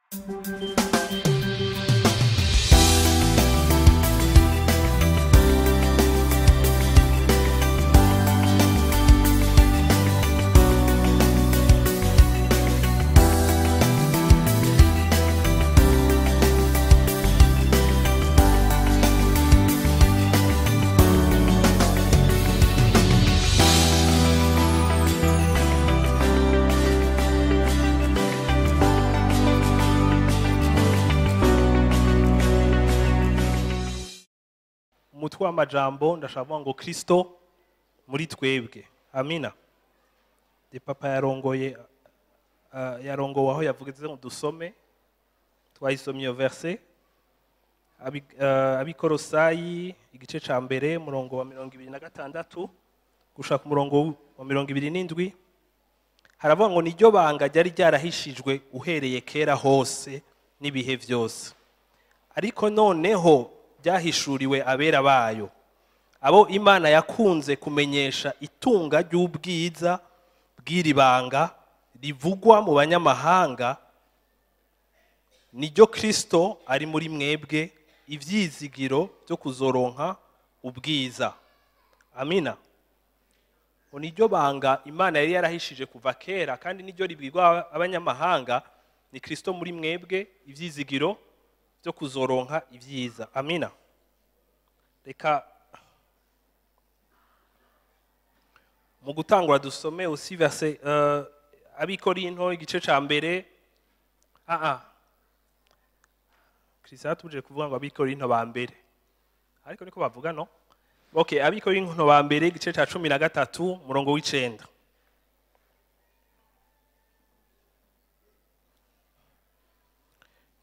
Umutwe w'amajambo ndashaka kuvuga ngo Kristo muri twebwe. Amina. De papa yarongoye yarongowe aho yavuze ngo dusome, twayisomye iyo verse Abikorosayi igice ca mbere umurongo wa 26 gushaka umurongo wa 27, haravuga ngo niryo banga ryari ryarahishijwe uhereye kera hose n'ibihe vyose, ariko noneho byahishuriwe abera bayo, abo Imana yakunze kumenyesha itunga ry'ubwiza bw'iri banga rivugwa mu banyamahanga, niryo Kristo ari muri mwebwe, ivyizigiro byo kuzoronka ubwiza. Amina. Niryo banga Imana yari yarahishije kuva kera, kandi niryo ribwirwa abanyamahanga, ni Kristo muri mwebwe, ivyizigiro byo kuzoronka ibyiza. Amina. Reka mu gutangura dusome aussi verset Abikorinto igice ca mbere. Kristo atuje kuvuga ngo Abikorinto ba mbere, ariko niko bavuga no? Okay, Abikorinto ba mbere igice ca 13 murongo w'icenda.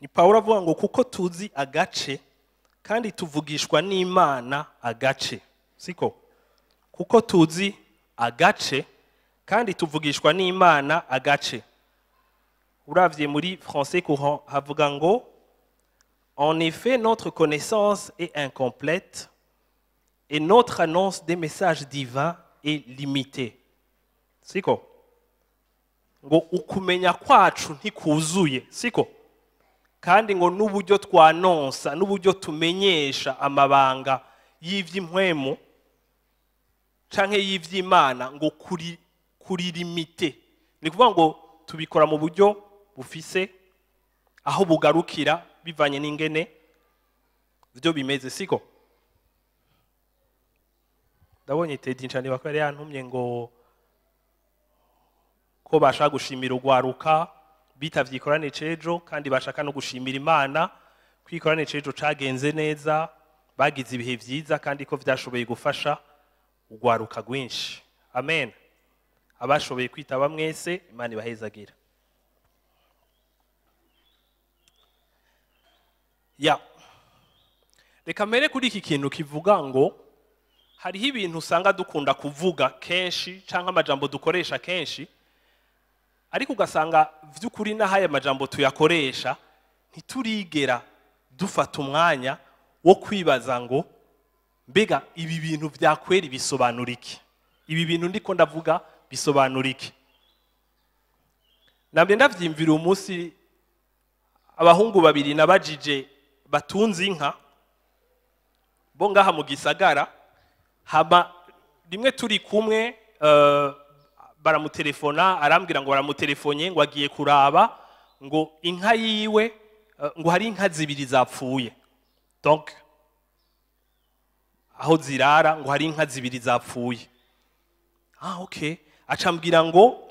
Ni Paulo avuga ngo kuko tuzi agace kandi tuvugishwa n'Imana agace. Siko? Kuko tuzi agace kandi tuvugishwa n'Imana agace. Uravye muri français courant havuga ngo en effet notre connaissance est incomplète et notre annonce des messages divins est limitée. Siko? Ngo ukumenya kwacu ntikuzuye. Siko? Kandi ngo n'uburyo twanonsa n'uburyo tumenyesha amabanga y'ivy'impwemu canke y'ivy'Imana ngo kuri limite. Ni kuvuga ngo tubikora mu buryo bufise aho bugarukira bivanye n'ingene byo bimeze. Siko? Ndabonye Teddy ncane bako yari yantumye ngo ko bashaka gushimira ugwaruka bitavye ikorane cejo, kandi bashaka no gushimira Imana kwikorane cejo cagenze neza, bagize ibihe vyiza kandi ko vyashoboye gufasha ugwaruka gwinshi. Amen. Abashoboye kwitaba mwese, Imana ibahezagira. Ya. Reka mere kuri iki kintu kivuga ngo hariho ibintu usanga dukunda kuvuga kenshi canke amajambo dukoresha kenshi, ariko ugasanga vy'ukuri n'ahaya majambo tuyakoresha ntiturigera dufata umwanya wo kwibaza ngo mbega ibi bintu vyakweri bisobanura iki? Ibi bintu ndiko ndavuga bisobanura iki? Nabye ndavyimvira umunsi abahungu babiri nabajije batunze inka bo ngaha mu gisagara, haba rimwe turi kumwe baramutelefona arambwira ngo baramutelefonye ngo agiye kuraba ngo inka yiwe ngo hari inka zibiri zapfuye. Donc aho zirara ngo hari inka zibiri zapfuye. Ah okay, acambwira ngo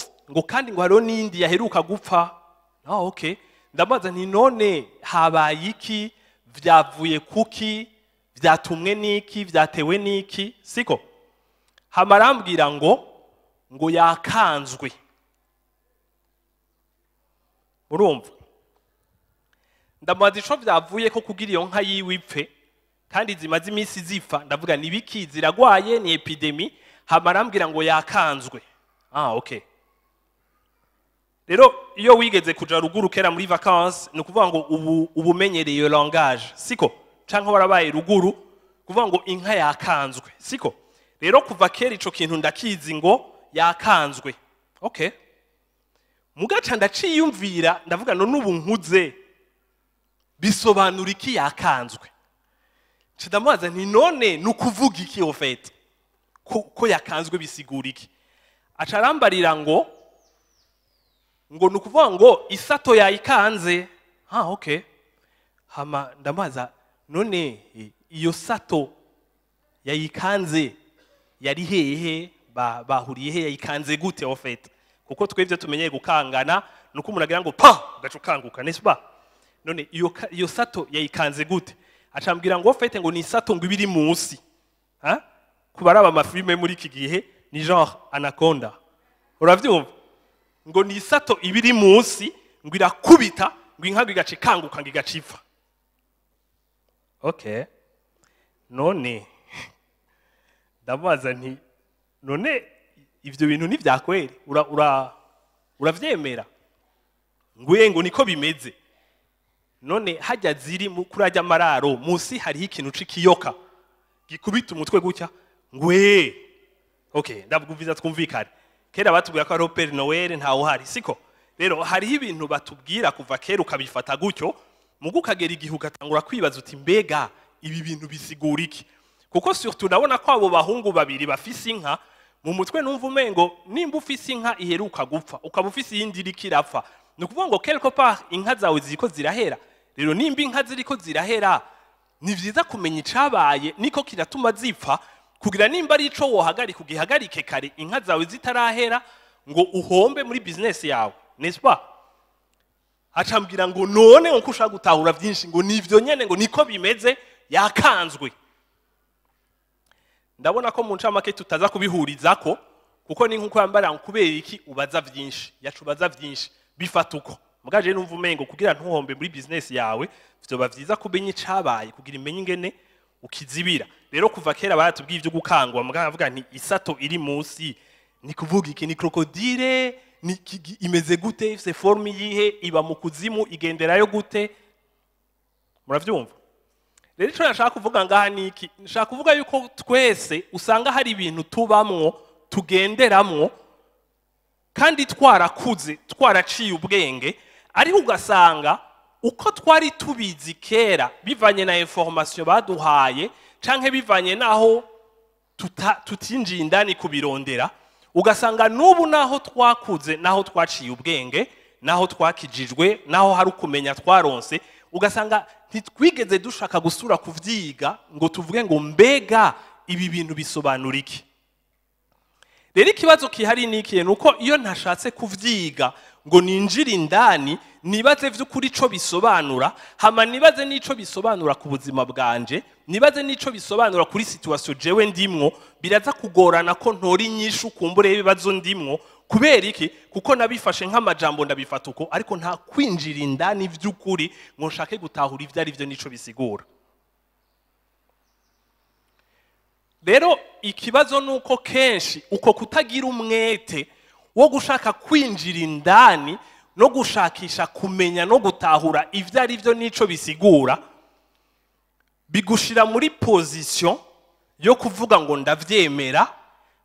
kandi ngo hariho n'indi yaheruka gupfa. Ah okay, ndabaza nti none habaye iki, vyavuye kuki, vyatumwe niki, vyatewe niki? Siko? Hamarambwira ngo yakanzwe. Murumva? Ndamubaza ico vyavuye ko kugira iyo nka yiwe ipfe kandi zimaze iminsi zipfa, ndavuga nibiki, ziragwaye, ni epidemi. Hamarambwira ngo yakanzwe. Ah okay. Rero iyo wigeze kuja ruguru kera muri vacances, ni ukuvuga ngo ubu ubumenyereye iyo langage, siko? Canke warabaye ruguru, kuvuga ngo inka yakanzwe, siko? Rero kuva kera ico kintu ndakizi ngo yakanzwe. Okay. Mugaca ndaciyumvira ndavuga no nubu nkuze Bisobanura iki yakanzwe? Ndamubaza nti: "None ni ukuvuga iki au fait, ko yakanzwe bisigura iki?" Aca arambarira ngo ni ukuvuga ngo isato yayikanze. Ah, okay. Hama ndamubaza: "None iyo sato yayikanze yari hehe? Bahuriye he? Yayikanze gute au fait?" Kuko twebwe tumenyeye gukangana nuko umuntu agira ngo pa, ugaca ukanguka, n'est-ce pas? None iyo sato yayikanze gute? Acambwira ngo au fait, ngo ni isato ngo ibiri munsi. Ha, kubaraba amafilme muri iki gihe, ni genre Anaconda, uravyumva? Ngo ni isato ibiri munsi, ngo irakubita, ngo inka ngo igaca ikanguka, ngo igaca ipfa. Okay, none ndamubaza nti: "None ivyo bintu ni vyakweri? Ura ura uravyemera?" Ngo ngo niko bimeze. None hajya ziri kuri ajya amararo munsi hariho ikintu c'ikiyoka gikubita umutwe gutya? Ngwe okay. Ndabwumviza, twumvikane. Kera batubwira ko ari Père Noël, ntawe uhari, siko? Rero hariho ibintu batubwira kuva kera ukabifata gutyo, mugu ukagera igihe ugatangura kwibaza uti: "Mbega ibi bintu bisigura iki?" Kuko surtout ndabona ko abo bahungu babiri bafise inka mu mutwe, numva umengo nimba ufise inka iheruka gupfa, ukaba ufise iyindi iriko irapfa, ni ukuvuga ngo quelque part inka zawe ziriko zirahera. Rero nimba inka ziriko zirahera, ni vyiza kumenya icabaye niko kiratuma zipfa, kugira nimba ari ico wohagarika, ugihagarike kare inka zawe zitarahera, ngo uhombe muri business yawe, n'est-ce pas? Acambwira ngo none nko ushaka gutahura byinshi, ngo nivyo nyene, ngo niko bimeze, yakanzwe. Ndabona ko mu ncamake tutaza kubihurizako, kuko ni nkuko yambara ngo: "Kubera iki ubaza byinshi?" Yacubaza byinshi, bifata uko mugaje. Numva umengo kugira ntuhombe muri business yawe, vyoba vyiza kumenya icabaye kugira imenye ingene ukizibira. Rero kuva kera baratubwiye ibyo gukangwa, mugabo avuga nti: "Isato iri munsi ni kuvuga iki? Ni crocodile? Ni imeze gute? Ifise forme yihe? Iba mu kuzimu? Igenderayo gute?" Muravyumva? Rero icyo nashaka kuvuga ngaha ni iki: nshaka kuvuga yuko twese usanga hari ibintu tubamwo, tugenderamwo, kandi twarakuze, twaraciye ubwenge, ariko ugasanga uko twari tubizi kera, bivanye na information baduhaye canke bivanye naho tutinjiye indani kubirondera, ugasanga n'ubu naho twakuze, naho twaciye ubwenge, naho twakijijwe, naho hari ukumenya twaronse, ugasanga ntitwigeze dushaka gusura kuvyiga ngo tuvuge ngo: "Mbega ibi bintu bisobanura iki?" Rero ikibazo kihari ni ikihe? Ni uko iyo ntashatse kuvyiga ngo ninjire indani, nibaze vy'ukuri ico bisobanura, hama nibaze n'ico bisobanura ku buzima bwanje, nibaze n'ico bisobanura kuri situation jewe ndimwo, biraza kugorana ko ntora inyishu kumbure y'ibibazo ndimwo. Kubera iki? Kuko nabifashe nk'amajambo, ndabifata uko, ariko nta kwinjira indani vy'ukuri ngo nshake gutahura ivyo ari vyo n'ico bisigura. Rero ikibazo ni uko kenshi uko kutagira umwete wo gushaka kwinjira indani no gushakisha kumenya no gutahura ibyo ari byo n'ico bisigura, bigushira muri position yo kuvuga ngo ndavyemera,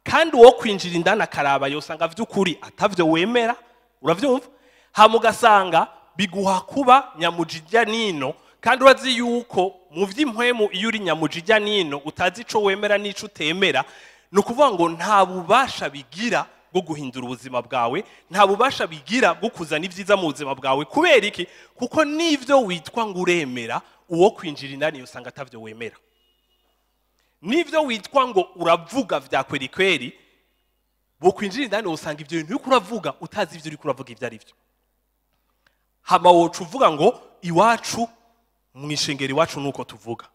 kandi uwo kwinjira indani akaraba yosanga vy'ukuri atavyo wemera, uravyumva? Hama ugasanga biguha kuba nyamujijya nino, kandi urazi yuko mu vy'impwemu iyo uri nyamujijya nino, utazi ico wemera n'ico utemera, ni ukuvuga ngo nta bubasha bigira bwo guhindura ubuzima bwawe, nta bubasha bigira bwo kuzana ibyiza mu buzima bwawe. Kubera iki? Kuko n'ivyo witwa ngo uremera, uwo kwinjira indani usanga atavyo wemera. N'ivyo witwa ngo uravuga vya kweri kweri, bo kwinjira indani usanga ivyo bintu uriko uravuga utazi ivyo uriko uravuga ivyo ari vyo. Hama woca uvuga ngo iwacu mu ishengero, iwacu nuko tuvuga.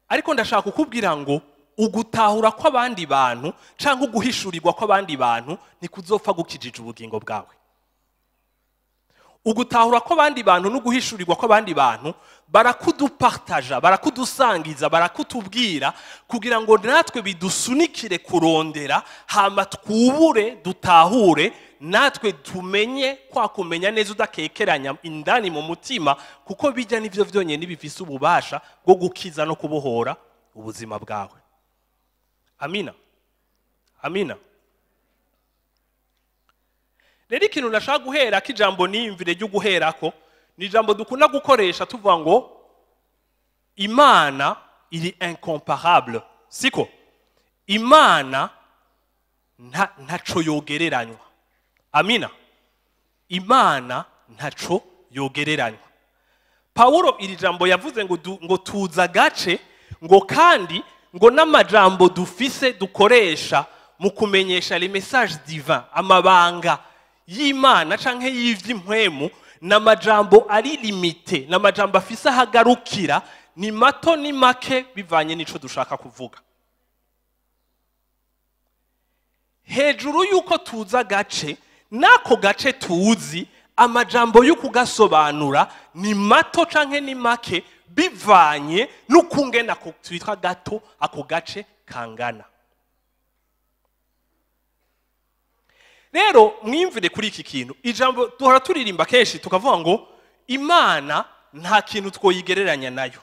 Ariko ndashaka kukubwira ngo ugutahura kw'abandi bantu canke uguhishurirwa kw'abandi bantu ntikuzopfa gukijije ubugingo bwawe. Ugutahura kw'abandi bantu no guhishurirwa kw'abandi bantu barakudupartaja, barakudusangiza, barakutubwira kugira ngo natwe bidusunikire kurondera, hama twubure, dutahure, natwe tumenye kwa kumenya neza udakekeranya indani mu mutima, kuko bijya nivyo vyonyene bifise ububasha bwo gukiza no kubohora ubuzima bwawe. Amina, amina. Rero ikintu nashaka guherako, ijambo niyumvire ryo guherako Ni ijambo dukunda gukoresha tuvuga ngo Imana iri incomparable, siko? Imana ntaco yogereranywa. Amina. Imana ntaco yogereranywa. Paulo iri jambo yavuze ngo tuza gace, ngo kandi ngo n'amajambo dufise dukoresha mu kumenyesha les messages divins, amabanga y'Imana canke y'ivy'impwemu, n'amajambo ari limité, n'amajambo afise ahagarukira, ni mato ni make bivanye n'ico dushaka kuvuga. Hejuru yuko tuza gace, nako gace tuzi, amajambo y'ukugasobanura ni mato canke ni make bivanye n'ukungena twitwa gato ako gace kangana. Rero mwimvire kuri iki kintu, ijambo duhora turirimba kenshi tukavuga ngo Imana nta kintu twoyigereranya nayo.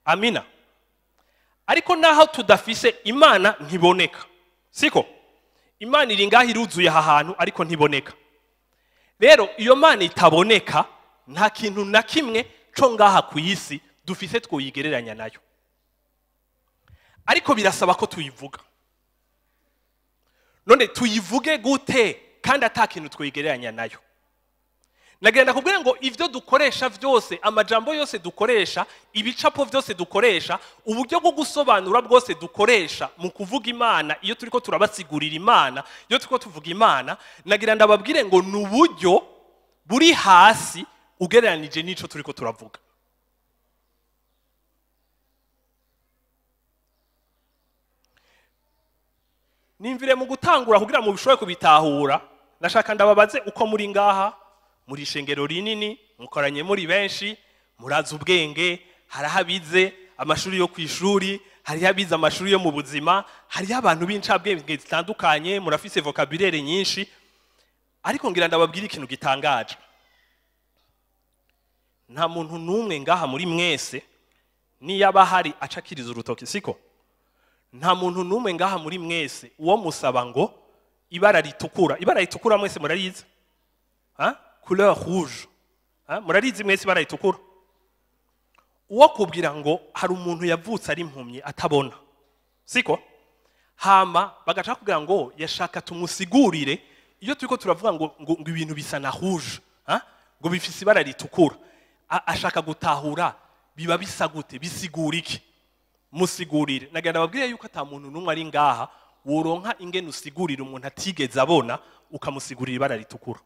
Amina. Ariko naho tudafise, Imana ntiboneka, siko? Imana iri ngaho iruzuye aha hantu ariko ntiboneka. Rero iyo Mana itaboneka, nta kintu na kimwe co ngaha ku isi dufise twoyigereranya nayo. Ariko birasaba ko tuyivuga. None tuyivuge gute kandi ata kintu twoyigereranya nayo? Nagenda kubwira ngo ivyo dukoresha vyose, amajambo yose dukoresha, ibicapo vyose dukoresha, uburyo bwo gusobanura bwose dukoresha mu kuvuga Imana, iyo turiko turabasigurira Imana, iyo turiko tuvuga Imana, nagira ndababwire ngo nuburyo buri hasi ugereranije n'ico turiko turavuga. Nimvire mu gutangura kugira mu bishobore kubitahura, nashaka ndababaze uko muri ngaha, muri ishengero rinini, mukoranye muri benshi, murazi ubwenge, harahabize amashuri yo kwishuri, hariho abize amashuri yo mu buzima, hariho abantu b'incabwenge zitandukanye, murafise vocabulaire nyinshi. Ariko ngira ndababwira ikintu gitangaje. Nta muntu numwe ngaha muri mwese niyaba hari acakiriza urutoki, siko? Nta muntu numwe ngaha muri mwese uwo musaba ngo ibara ritukura, ibara ritukura mwese murarizi? Ha? Couleur rouge. Ha? Murarizi mwese ibara ritukura? Uwo kubwira ngo hari umuntu yavutse ari impumyi atabona, siko? Hama bagaca kugira ngo yashaka tumusigurire, iyo turiko turavuga ngo ibintu bisa na rouge, ha? Ngo bifise ibara ritukura, ashaka gutahura biba bisa gute, bisigura iki? Musigurire. Nagenda babwire yuko ata muntu numwe ari ngaha woronka ingene usigurira umuntu atigeze abona ukamusigurira ibara ritukura.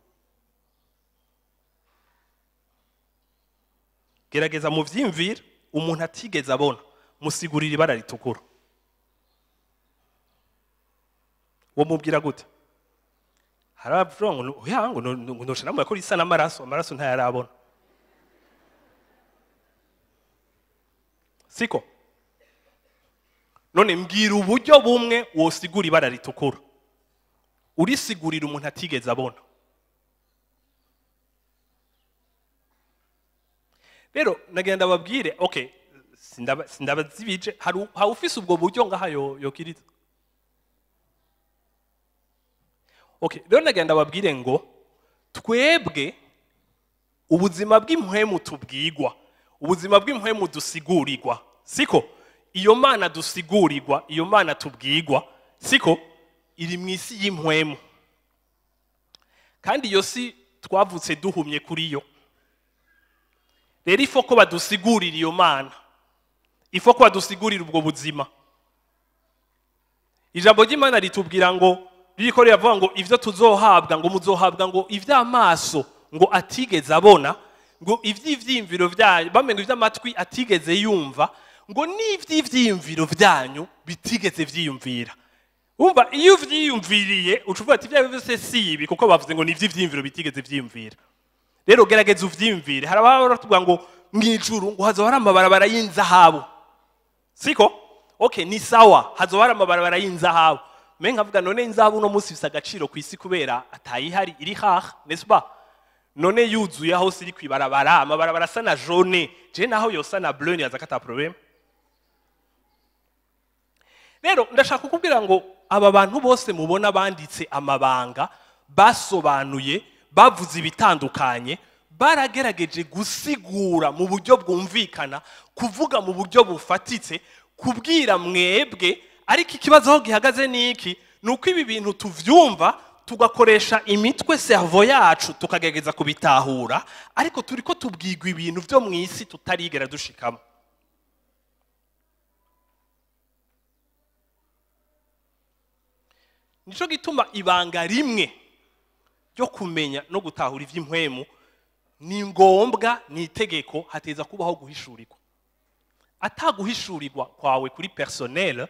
Gerageza mu vyimvira, umuntu atigeze abona musigurira ibara ritukura. Wo mubwira gute? Haravuga ngo oya, ngo ndoshana ko risa n'amaraso, amaraso ntayarabona, siko? None mbwira uburyo bumwe wosigura ibara ritukura, urisigurira umuntu atigeze abona. Rero nagenda babwire, okay, sindabazibije, hari ufise ubwo buryo ngaha yokiriza. Okay, rero nagenda babwire ngo twebwe ubuzima bw'impwemu tubwigwa, ubuzima bw'impwemu dusigurirwa, siko? Iyo Mana dusigurirwa, iyo Mana tubwigwa, siko? Iri mu isi y'impwemu. Kandi iyo si twavutse duhumye kuri yo. Rero ifo ko badusigurira iyo Mana, ifo ko badusigurira ubwo buzima. Ijambo ry'Imana ritubwira ngo ririko riravuga ngo ivyo tuzohabwa, ngo muzohabwa ngo ivy'amaso ngo atigeze abona, ngo ivy'ivyimviro byanyu, bamenga ivy'amatwi atigeze yumva, ngo n'ivy'ivyimviro byanyu bitigeze vyiyumvira. Umva iyo uvyiyumviriye ucuvuga ati ibyawe byose si ibi, kuko bavuze ngo n'ivy'ivyimviro bitigeze vyiyumvira. Rero gerageza uvyiyumvire. Hari ababa batubwira ngo mwijuru ngo hazoba hari amabarabara y'inzahabu, siko? Okay, ni sawa, hazoba hari amabarabara y'inzahabu. Mais nkavuga none inzahabu no munsi ifise agaciro ku isi kubera atayihari iri haha, n'est-ce pas? None yuzuye aho siri kwibarabara, amabarabara asa na jaune, je naho yosa na bleu niyaza kata problème. Rero ndashaka kukubwira ngo aba bantu bose mubona banditse amabanga, basobanuye, bavuze ibitandukanye, Baragerageje gusigura mu buryo bwumvikana, kuvuga mu buryo bufatitse, kubwira mwebwe. Ariko ikibazo aho gihagaze ni iki? Ni uko ibi bintu tuvyumva, tugakoresha imitwe, cerveau yacu, tukagerageza kubitahura, ariko turiko tubwirwa ibintu vyo mu isi tutarigera dushikamo. Nico gituma ibanga rimwe ryo kumenya no gutahura ivy'impwemu ni ngombwa, ni itegeko, hateza kubaho guhishurirwa. Ataguhishurirwa kwawe kuri personnel,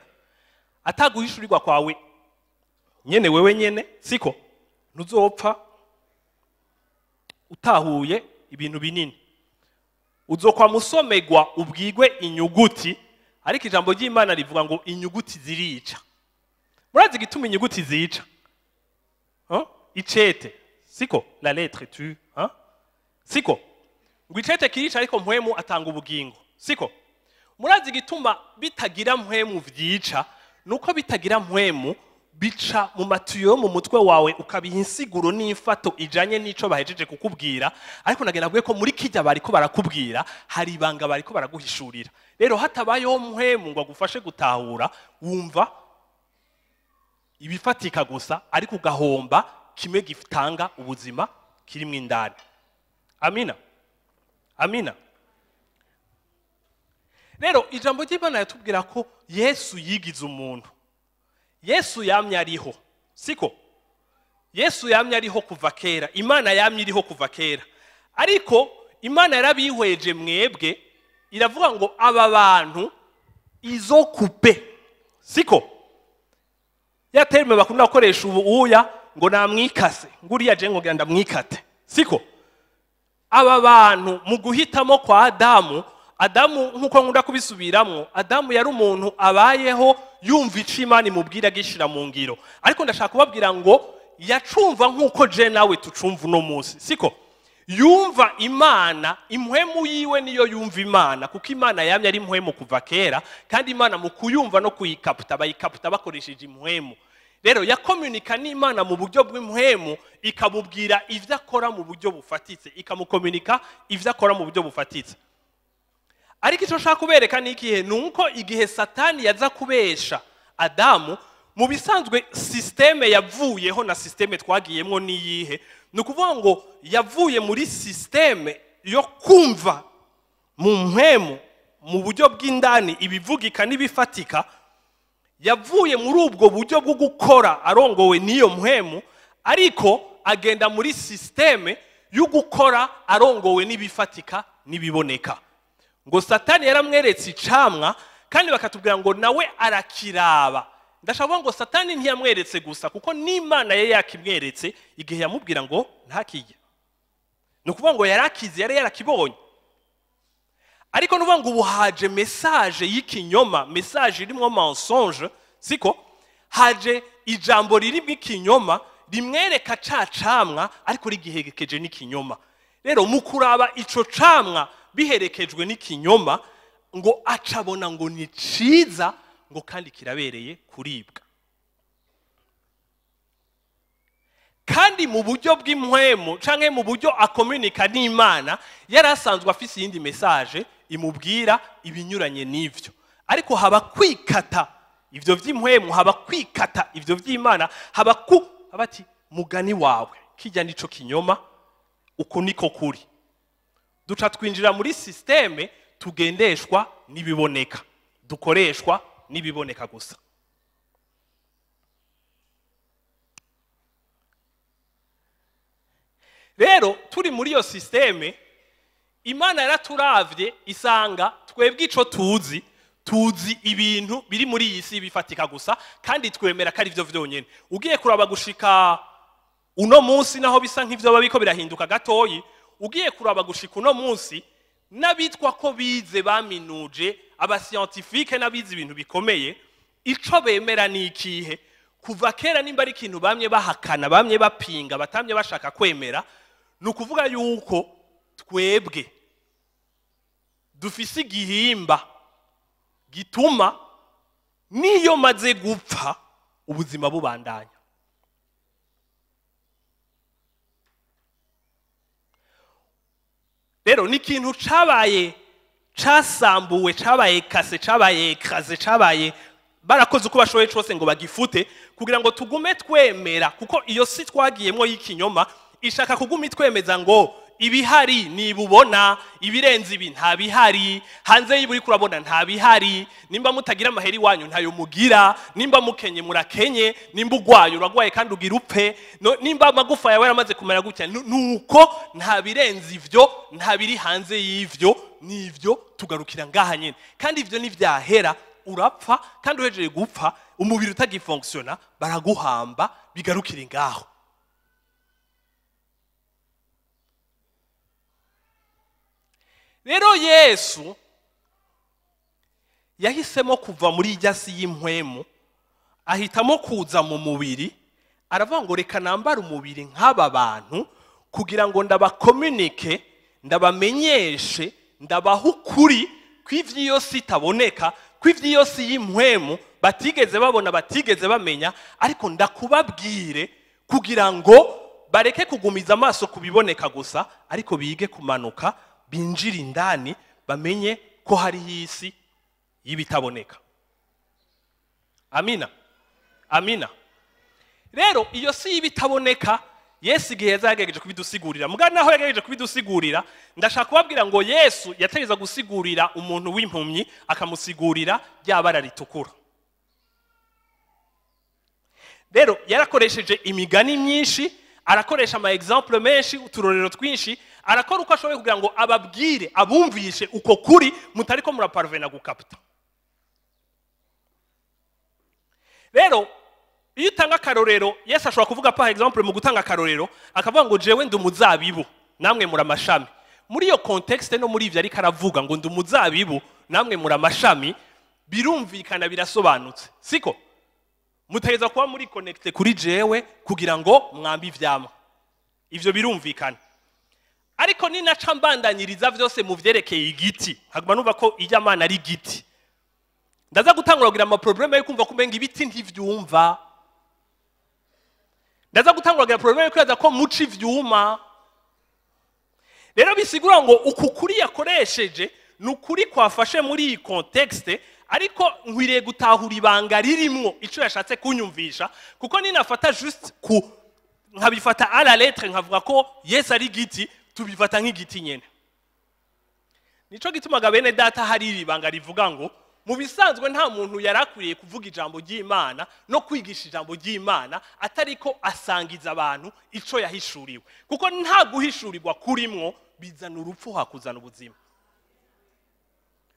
ataguhishurirwa kwawe nyene wewe nyene, siko ntuzopfa utahuye ibintu binini. Uzokwa musomegwa ubwigwe inyuguti, ariko ijambo ry'Imana rivuga ngo inyuguti zirica. Murazi igituma inyuguti zica? Hein? Icete, siko la lettre tu, hein? Siko ngo icete kirica, ariko mpwemu atanga ubugingo, siko. Murazi igituma bitagira mpwemu vyica? Nuko bitagira mpwemu bica mu matuyo mu mutwe wawe, ukabiha insiguro n'imfato ijanye n'ico bahejeje kukubwira. Ariko nagenda navuge ko muri kijya bariko barakubwira hari ibanga bariko baraguhishurira. Rero hatabayeho mpwemu ngo agufashe gutahura, wumva ibifatika gusa, ariko ugahomba kimwe gitanga ubuzima kirimwo indani. Amina, amina. Rero ijambo ry'Imana yatubwira ko Yesu yigize umuntu. Yesu yamye ariho, siko? Yesu yamye ariho kuva kera, Imana yamye iriho kuva kera, ariko Imana yarabihweje mwebwe, iravuga ngo aba bantu izo kupe, siko? Ya terme bakunda gukoresha ubu uya ngo namwikase, nguriya je ngo genda mwikate, siko? Aba bantu mu guhitamo kwa Adamu, Adamu nkuko nkunda kubisubiramwo, Adamu yari umuntu abayeho yumva ico Imana imubwira agishira mu ngiro. Ariko ndashaka kubabwira ngo yacumva nkuko je nawe tucumva uno munsi, siko? Yumva Imana, impwemu yiwe niyo yumva Imana, kuko Imana yamye ari impwemu kuva kera, kandi Imana mu kuyumva no kuyikaputa bayikaputa bakoresheje impwemu. Rero yakomunika n'Imana mu buryo bw'impwemu, ikamubwira ivyo akora mu buryo bufatitse, ikamukomunika ivyo akora mu buryo bufatitse. Ariko ico nshaka kubereka ni ikihe? Nuko igihe Satani yaza kubesha Adamu, mu bisanzwe systeme yavuyeho na systeme twagiyemwo niyihe? Ni ukuvuga ngo yavuye muri systeme yo kumva mu mpwemu mu buryo bw'indani ibivugika n'ibifatika, yavuye muri ubwo buryo bwo gukora arongowe n'iyo mpwemu, ariko agenda muri systeme yo gukora arongowe n'ibifatika n'ibiboneka. Ngo Satani yaramweretse icamwa, kandi bakatubwira ngo nawe arakiraba. Ndashaka ngo Satani ntiyamweretse gusa, kuko n'Imana yari yakimweretse igihe yamubwira ngo ntakirye. Ni ukuvuga ngo yarakize, yari yarakibonye. Ariko nuvuga ngo ubu haje message y'ikinyoma, message irimwo mensonge, siko? Haje ijambo ririmwo ikinyoma rimwereka ca camwa, ariko rigiherekeje n'ikinyoma. Rero mu kuraba ico camwa biherekejwe n'ikinyoma, ngo acabona ngo ni ciza, ngo kandi kirabereye kuribwa. Kandi mu buryo bw'impwemu canke mu buryo akomunika n'Imana, yarasanzwe afise iyindi message imubwira ibinyuranye n'ivyo. Ariko haba kwikata ivyo vy'impwemu, haba kwikata ivyo vy'Imana, haba ku abati mugani wawe kijya nico kinyoma, uko niko kuri. Duca twinjira muri systeme tugendeshwa n'ibiboneka, dukoreshwa n'ibiboneka gusa. Rero turi muri iyo systeme, Imana yaraturavye isanga twebwe ico tuzi, tuzi ibintu biri muri iyi si bifatika gusa, kandi twemera ko ari vyo vyonyene. Ugiye kuraba gushika uno munsi, naho bisa nk'ivyo babiko birahinduka gatoyi, ugiye kuraba gushika uno munsi, n'abitwa ko bize baminuje, abascientifique n'abize ibintu bikomeye, ico bemera ni ikihe? Kuva kera nimba ari ikintu bamye bahakana, bamye bapinga, batamye bashaka kwemera, ni ukuvuga yuko twebwe dufise igihimba gituma niyo maze gupfa ubuzima bubandanya. Rero ni ikintu cabaye, casambuwe, cabaye cassé, cabaye écrasé, cabaye barakoze uko bashoboye cose ngo bagifute, kugira ngo tugume twemera, kuko iyo si twagiyemwo y'ikinyoma ishaka kuguma itwemeza ngo ibihari nibubona, ibirenze ibi nta bihari, hanze y'ibi uriko urabona nta bihari, nimba mutagira amaheri wanyu ntayo mugira, nimba mukenye murakenye, nimba ugwaye uragwaye kandi ugira upfe, no, nimba amagufa yawe yaramaze kumera gutya, nuko nta birenze ivyo, nta biri hanze y'ivyo, nivyo tugarukira ngaha nyene. Kandi ivyo nivyahera urapfa, kandi uhejeje gupfa umubiri utagifonctiona baraguhamba bigarukira ngaho. Rero Yesu yahisemo kuva muri irya si y'impwemu, ahitamo kuza mu mubiri, aravuga ngo reka nambare umubiri nk'aba bantu kugira ngo ndabakomunike, ndabamenyeshe, ndabahe ukuri kw'ivy'iyo si itaboneka, kw'ivy'iyo si y'impwemu batigeze babona, batigeze bamenya, ariko ndakubabwire kugira ngo bareke kugumiza amaso kubiboneka gusa, ariko bige kumanuka binjire indani bamenye ko hariho isi y'ibitaboneka. Amina, amina. Rero iyo si y'ibitaboneka Yesu igihe yagerageje kubidusigurira, muga naho yagerageje kubidusigurira, ndashaka kubabwira ngo Yesu yategeza gusigurira umuntu w'impumyi akamusigurira rya bara ritukura. Rero yarakoresheje imigani myinshi, arakoresha ama exemple menshi, uturorero twinshi, arakora uko ashoboye kugira ngo ababwire, abumvishe uko kuri mutariko muraparvena gukapta. Rero iyo utanga akarorero, Yesu ashobora kuvuga par exemple mu gutanga akarorero akavuga ngo jewe ndi umuzabibu namwe muri amashami. Muri iyo contexte no muri ivyo ariko aravuga ngo ndi umuzabibu namwe muri amashami, birumvikana, birasobanutse, siko? Mutegeza kuba muri connecté kuri jewe kugira ngo mwambe ivyamwa, ivyo birumvikana. Ariko ninaca mbandanyiriza vyose mu vyerekeye igiti, nkaguma numva ko irya Mana ari igiti, ndaza gutangura kugira ama problème yo kumva kumenga ibiti ntivyumva, ndaza gutangura kugira problème yo kwibaza ko muca ivyuma. Rero bisigura ngo uku kuri yakoresheje ni ukuri kwafashe muri iyi contexte, ariko nkwiriye gutahura ibanga ririmwo ico yashatse kunyumvisha, kuko ninafata juste ku nkabifata à la lettre nkavuga ko Yesu ari igiti, tubifata nk'igiti nyene. Nico gituma bene data hari ibanga rivuga ngo mu bisanzwe nta muntu yarakwiriye kuvuga ijambo ry'Imana no kwigisha ijambo ry'Imana atariko asangiza abantu ico yahishuriwe, kuko nta guhishurirwa kurimwo bizana urupfu hakuzana ubuzima.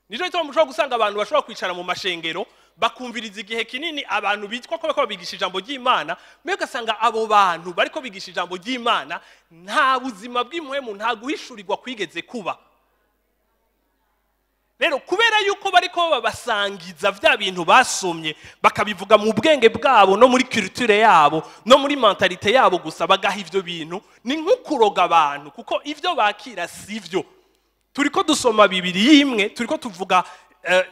Nico gituma mushobora gusanga abantu bashobora kwicara mu mashengero bakumviriza igihe kinini abantu bitwa ko bariko bigisha ijambo ry'Imana, mbega ugasanga abo bantu bariko bigisha ijambo ry'Imana nta buzima bw'impwemu, nta guhishurirwa kwigeze kuba. Rero kubera yuko bariko babasangiza vya bintu basomye bakabivuga mu bwenge bwabo no muri culture yabo no muri mentalité yabo gusa, bagaha ivyo bintu, ni nkukuroga abantu, kuko ivyo bakira sivyo. Turiko dusoma Bibiliya imwe, turiko tuvuga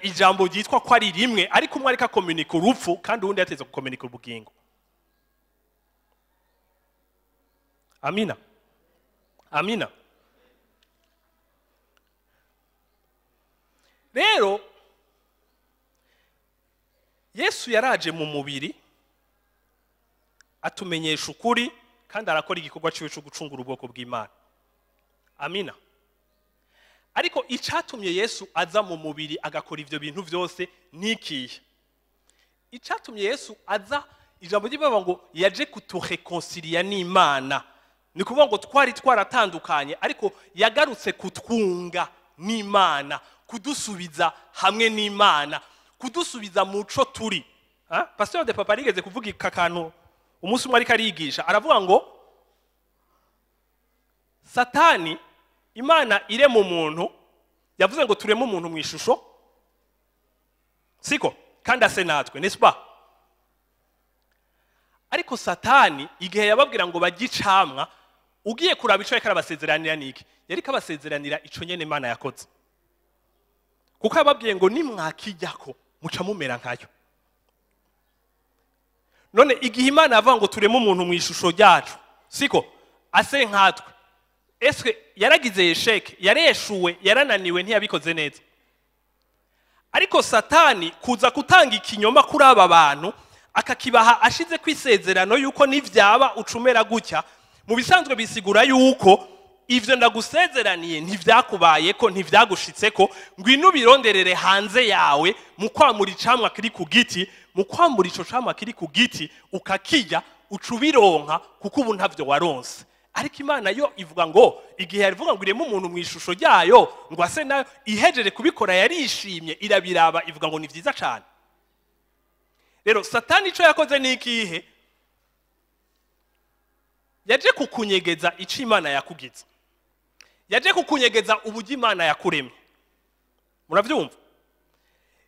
ijambo ryitwa ko ari rimwe, ariko umwe ariko akomunika urupfu kandi uwundi yateza gukomunika ubugingo. Amina, amina. Rero Yesu yaraje mu mubiri atumenyesha ukuri, kandi arakora igikorwa ciwe cyo gucungura ubwoko bw'Imana. Amina. Ariko icatumye Yesu aza mu mubiri agakora ivyo bintu vyose nikiye? Icatumye Yesu aza, ijambo ry'Imana ngo yaje kutureconcilia n'Imana, ni kuvuga ngo twari twaratandukanye, ariko yagarutse kutwunga n'Imana, kudusubiza hamwe n'Imana, kudusubiza muco turi. Pasteur de Papa yarigeze kuvuga aka kantu umunsi umwe ariko arigisha, aravuga ngo Satani, Imana irema umuntu, yavuze ngo tureme umuntu mu ishusho, siko? Kandi ase natwe, n'est-ce pas? Ariko Satani igihe yababwira ngo bajye icamwa, ugiye kuraba ico yariko arabasezeranira niki? Yariko abasezeranira ico nyene Imana yakoze, kuko yababwiye ngo nimwakijyako muca mumera nkayo. None igihe Imana yavuga ngo tureme umuntu mu ishusho ryacu, siko? Ase nkatwe, Eske yaragize échec? Yareshuwe? Yarananiwe? Ntiyabikoze neza? Ariko Satani kuza gutanga ikinyoma kuri aba bantu, akakibaha ashize ku isezerano yuko nivyaba ucumera gutya, mu bisanzwe bisigura yuko ivyo ndagusezeraniye ntivyakubayeko, ntivyagushitseko. Ngwino ubironderere hanze yawe mu kwamura icamwa kiri ku giti. Mu kwamura ico camwa kiri ku giti ukakirya, uca ubironka, kuko ubu ntavyo waronse. Ariko Imana yo ivuga ngo igihe yarivuga ngo ireme umuntu mu ishusho ryayo ngo ase nayo, ihejeje kubikora yarishimye, irabiraba, ivuga ngo ni vyiza cane. Rero Satani ico yakoze ni ikihe? Yaje kukunyegeza ico Imana yakugize, yaje kukunyegeza uburyo Imana yakuremye. Muravyumva?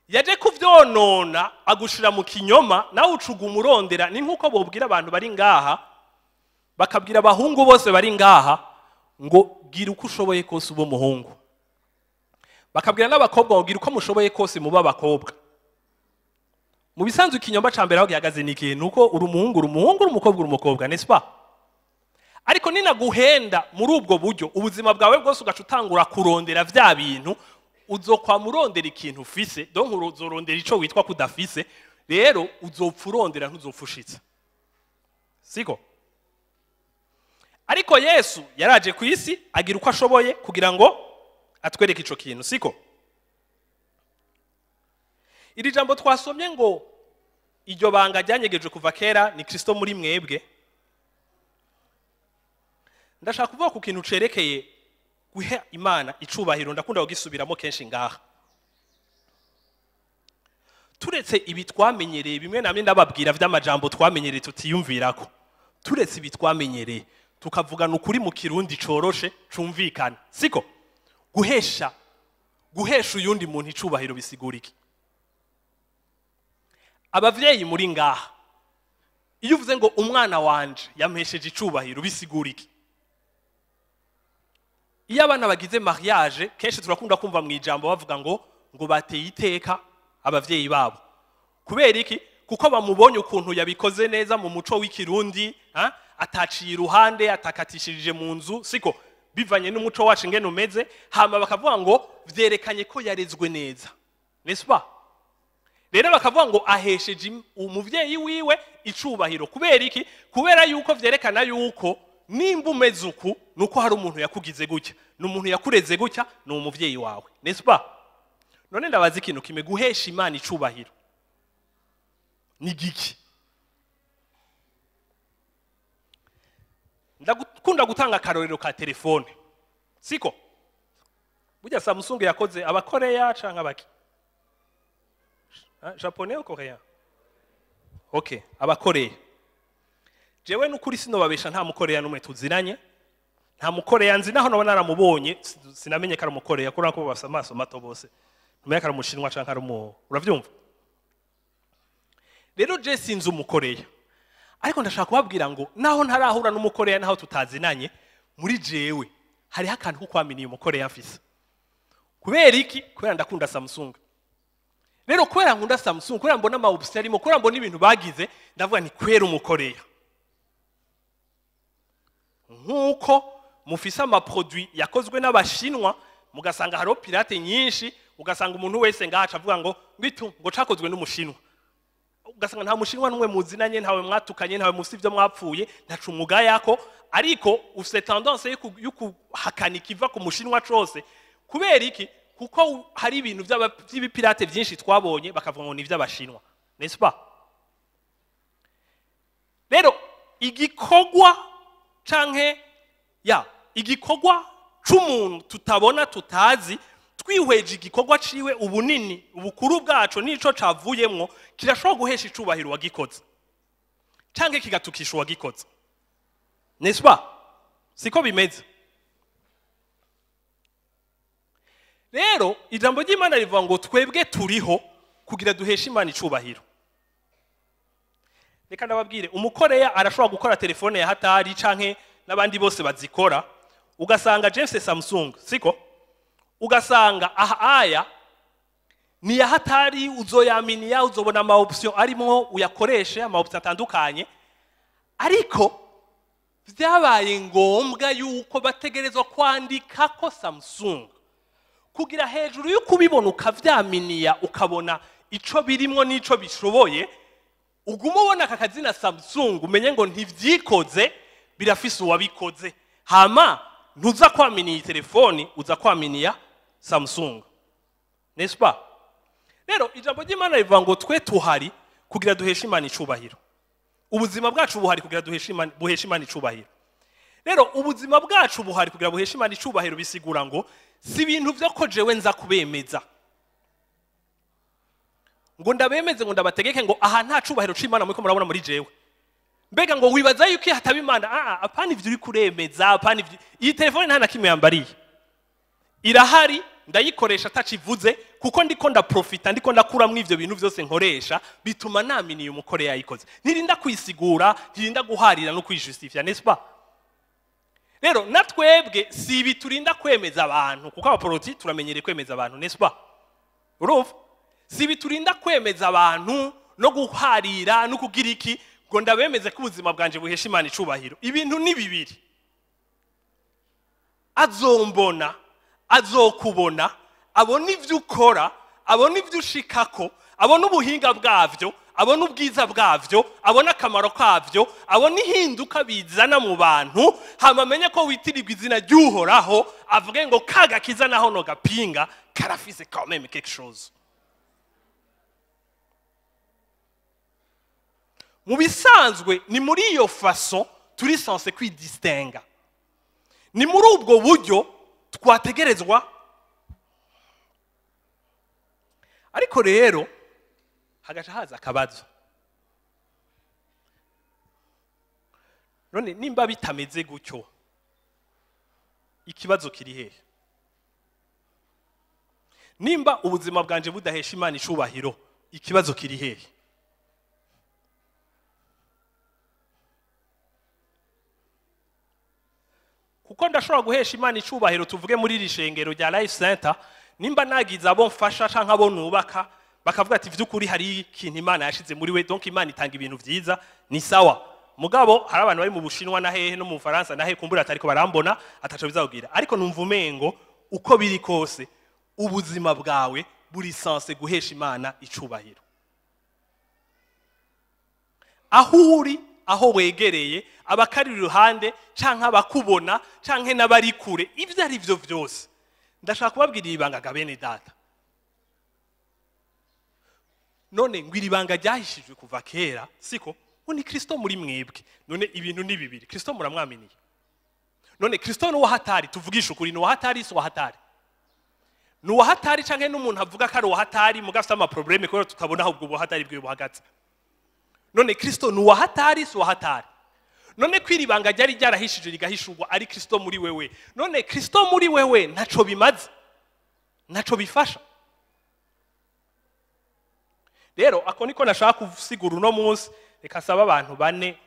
Yaje kuvyonona, agushira mu kinyoma, nawe ucuga umurondera. Ni nk'uko bobwira abantu bari ngaha, bakabwira abahungu bose bari ngaha ngo gira uko ushoboye kose ube umuhungu, bakabwira n'abakobwa ngo gira uko mushoboye kose mube abakobwa. Mu bisanzwe ikinyoma ca mbere aho gihagaze ni ikintu uko uri umuhungu uri umuhungu, uri umukobwa uri umukobwa, n'est-ce pas? Ariko ninaguhenda muri ubwo buryo, ubuzima bwawe bwose ugaca utangura kurondera vya bintu, uzokwama urondera ikintu ufise. Donc uzorondera ico witwa kudafise. Rero uzopfa urondera, ntuzopfa ushitse, siko? Ariko Yesu yaraje ku isi, agira uko ashoboye kugira ngo atwereke ico kintu, siko? Iri jambo twasomye ngo iryo banga ryanyegeje kuva kera ni Kristo muri mwebwe. Ndashaka kuvuga ku kintu cerekeye guha Imana icubahiro. Ndakunda kugisubiramo kenshi ngaha. Turetse ibi twamenyereye, bimwe namwe ndababwira vy'amajambo twamenyereye tutiyumvirako, turetse ibi twamenyereye, tukavugana ukuri mu Kirundi coroshe cumvikana, siko? Guhesha uyundi muntu icubahiro bisigura iki? Abavyeyi muri ngaha, iyo uvuze ngo umwana wanje yampesheje icubahiro, bisigura iki? Iyo abana bagize mariage, kenshi turakunda kumva mu ijambo bavuga ngo bateye iteka abavyeyi babo. Kubera iki? Kuko bamubonye ukuntu yabikoze neza mu muco w'Ikirundi, ha? Ataciye iruhande, atakatishirije mu nzu, siko? Bivanye n'umuco wacu ingene umeze. Hama bakavuga ngo vyerekanye ko yarezwe neza, n'est-ce pas? Rero bakavuga ngo ahesheje umuvyeyi wiwe icubahiro. Kubera iki? Kubera yuko vyerekana yuko nimba umeze uku, nuko hari umuntu yakugize gutya, ni umuntu yakureze gutya, ni umuvyeyi wawe, n'est-ce pas? None ndabaza ikintu kimwe: guhesha Imana icubahiro ni giki? Ndakunda gutanga akarorero ka telefone, siko? Burya Samsung yakoze Abakoreya canke abaki? Ah, Japonais ou Coréen? Okay, Abakoreya. Jewe n'ukuri sinobabesha, nta Mukoreya n'umwe tuzinanye, nta Mukoreya nzi. Naho nabona naramubonye, sinamenye ko ari Umukoreya, kubera ko bafise amaso mato bose, ntumenye ko ari Umushinwa canke ari umu, uravyumva? Rero je sinzi Umukoreya, ariko ndashaka kubabwira ngo naho ntarahura n'Umukoreya, naho tutazinanye, muri jewe hariho akantu ko kwaminiye Umukoreya mfise. Kubera iki? Kubera ndakunda Samsung. Rero kubera nkunda Samsung, kubera mbona ama option arimo, kubera mbona ibintu bagize, ndavuga nti kwera Umukoreya. Nk'uko mufise ama produit yakozwe n'Abashinwa, mugasanga hariho pirate nyinshi, ugasanga umuntu wese ngaca avuga ngo ngwitu ngo cakozwe n'Umushinwa, ugasanga nta Mushinwa n'umwe muzinanye, ntawe mwatukanye, ntawe mufise ivyo mwapfuye, ntaca umugayako, ariko ufise tendance yo kuhakana ikiva ku Mushinwa cose. Kubera iki? Kuko hari ibintu vy'ibipirate vyinshi twabonye, bakavuga ngo ni ivy'Abashinwa, n'est-ce pas? Rero igikorwa canke ya igikorwa c'umuntu tutabona, tutazi, twihweje igikorwa ciwe, ubunini, ubukuru bwaco n'ico cavuyemwo, kirashobora guhesha icubahiro uwagikoze canke kigatukisha uwagikoze, n'est-ce pas? Siko bimeze? Rero ijambo ry'Imana rivuga ngo twebwe turiho kugira duheshe Imana icubahiro. Reka ndababwire, Umukoreya arashobora gukora telefone ya hatari canke n'abandi bose bazikora, ugasanga James Samsung, siko? Ugasanga aha aya ni ya hatari, uzoyaminiya, uzobona ama option arimo, uyakoreshe ama option atandukanye, ariko Vyabaye ngombwa yuko bategerezwa kwandika ko Samsung kugira hejuru yo kubibona ukavyaminiya, ukabona ico birimwo n'ico bishoboye, uguma ubona aka kazina Samsung umenye ngo ntivyikoze, birafise uwabikoze. Hama ntuza kwaminiya telefoni, uza kwaminiya Samsung, n'est-ce pas? Rero ijambo ry'Imana rivuga ngo twe tuhari kugira duheshe Imana icubahiro. Ubuzima bwacu buhari kugira buheshe Imana icubahiro. Rero ubuzima bwacu buhari kugira buheshe Imana icubahiro, bisigura ngo si ibintu vyo ko jewe nza kubemeza ngo ndabemeze ngo ndabategeke ngo aha nta cubahiro c'Imana muriko murabona muri jewe. Mbega ngo wibaza yuko hataba Imana? Apana ivyo uri kuremeza, apana ivyo. Iyi telefone nta na kimwe yambariye, irahari ndayikoresha atacivuze, kuko ndiko ndaprofita, ndiko ndakuramwo ivyo bintu vyose nkoresha, bituma naminiye umukore yayikoze. Ntirinda kwisigura, ntirinda guharira no kwijustifia, n'est-ce pas? Rero natwebwe si ibi turinda kwemeza abantu, kuko abaporoti turamenyereye kwemeza abantu, n'est-ce pas? Urumva? Si ibi turinda kwemeza abantu no guharira no kugira iki ngo ndabemeze ko ubuzima bwanje buhesha Imana icubahiro. Ibintu ni bibiri: azombona, azokubona, abona ivyo ukora, abona ivyo ushikako, abona ubuhinga bwavyo, abona ubwiza bwavyo, abona akamaro kavyo, abona ihinduka bizana mu bantu, hama amenye ko witirirwa izina ry'Uhoraho, avuge ngo kagakiza naho no gapinga karafise quand même quelque chose. Mu bisanzwe ni muri iyo façon turi censé kwidistinga, ni muri ubwo buryo twategerezwa. Ariko rero hagaca haza akabazo: none nimba bitameze gutyo, ikibazo kiri hehe? Nimba ubuzima bwanje budahesha Imana icubahiro, ikibazo kiri hehe? Kuko ndashobora guhesha Imana icubahiro, tuvuge muri iri shengero rya Life Center, nimba nagize abo mfasha canke abo nubaka bakavuga ati vy'ukuri hari ikintu Imana yashize muri we, donc Imana itanga ibintu vyiza, ni sawa. Mugabo hari abantu bari mu Bushinwa na hehe no mu Bufaransa na hehe, kumbura atariko barambona, ataco bizabwira. Ariko numva umengo uko biri kose ubuzima bwawe buri censé guhesha Imana icubahiro. Aho uri, aho wegereye, abakari iruhande canke abakubona canke n'abari kure, ivyo ari vyo vyose, ndashaka kubabwira ibanga ga bene data. None ngo iri banga ryahishijwe kuva kera, siko? Ngo ni Kristo muri mwebwe. None ibintu ni bibiri: Kristo muramwaminiye? None Kristo ni uwahatari? Tuvugisha ukuri, ni uwahatari, si uwahatari? Ni uwahatari canke n'umuntu avuga ko ari uwahatari mugafite ama problème kubera tutabona aho ubwo buhatari bwiwe buhagaze? None Kristo ni uwahatari, si uwahatari? None ko iri banga ryari ryarahishije rigahishurwa ari Kristo muri wewe, none Kristo muri wewe ntaco bimaze, ntaco bifasha? Rero ako niko nashaka kusigura uno munsi. Reka saba abantu bane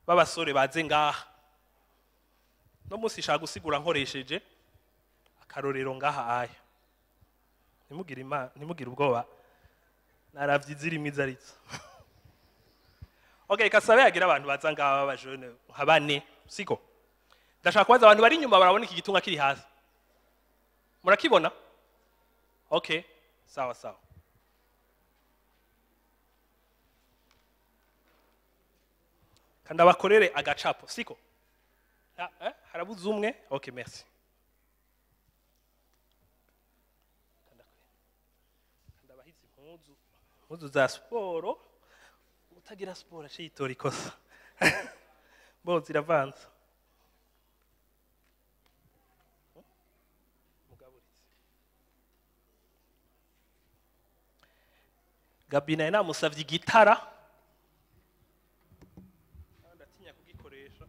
b'abasore baze ngaha. No munsi nshaka gusigura nkoresheje akarorero ngaha aya. Ntimugire ubwoba, naravye izirimo izaritso. Okay, kasabe yagira abantu baza ngaha b'abajene nka bane, siko? Ndashaka kubaza abantu bari inyuma, barabona iki gitunga kiri hasi? Murakibona? Okay, sawa sawa. Kandi abakorere agacapo, siko? Harabuze umwe? Okay, merci. Ndabahize impuzu za siporo, utagira siporo aciyitora ikosa. Bo ziravanze. Mugaburitse. Gabi naye namusavye igitara, ndatinya kugikoresha.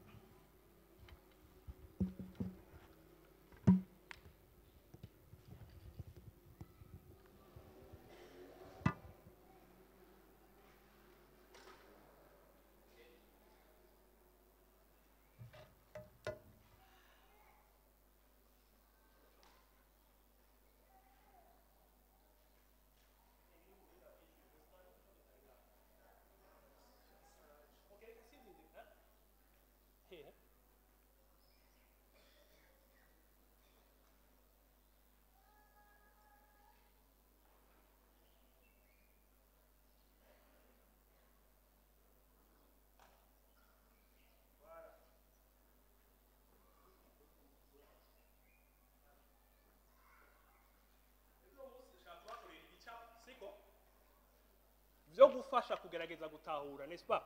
byo gufasha kugerageza gutahura, n'est-ce pas?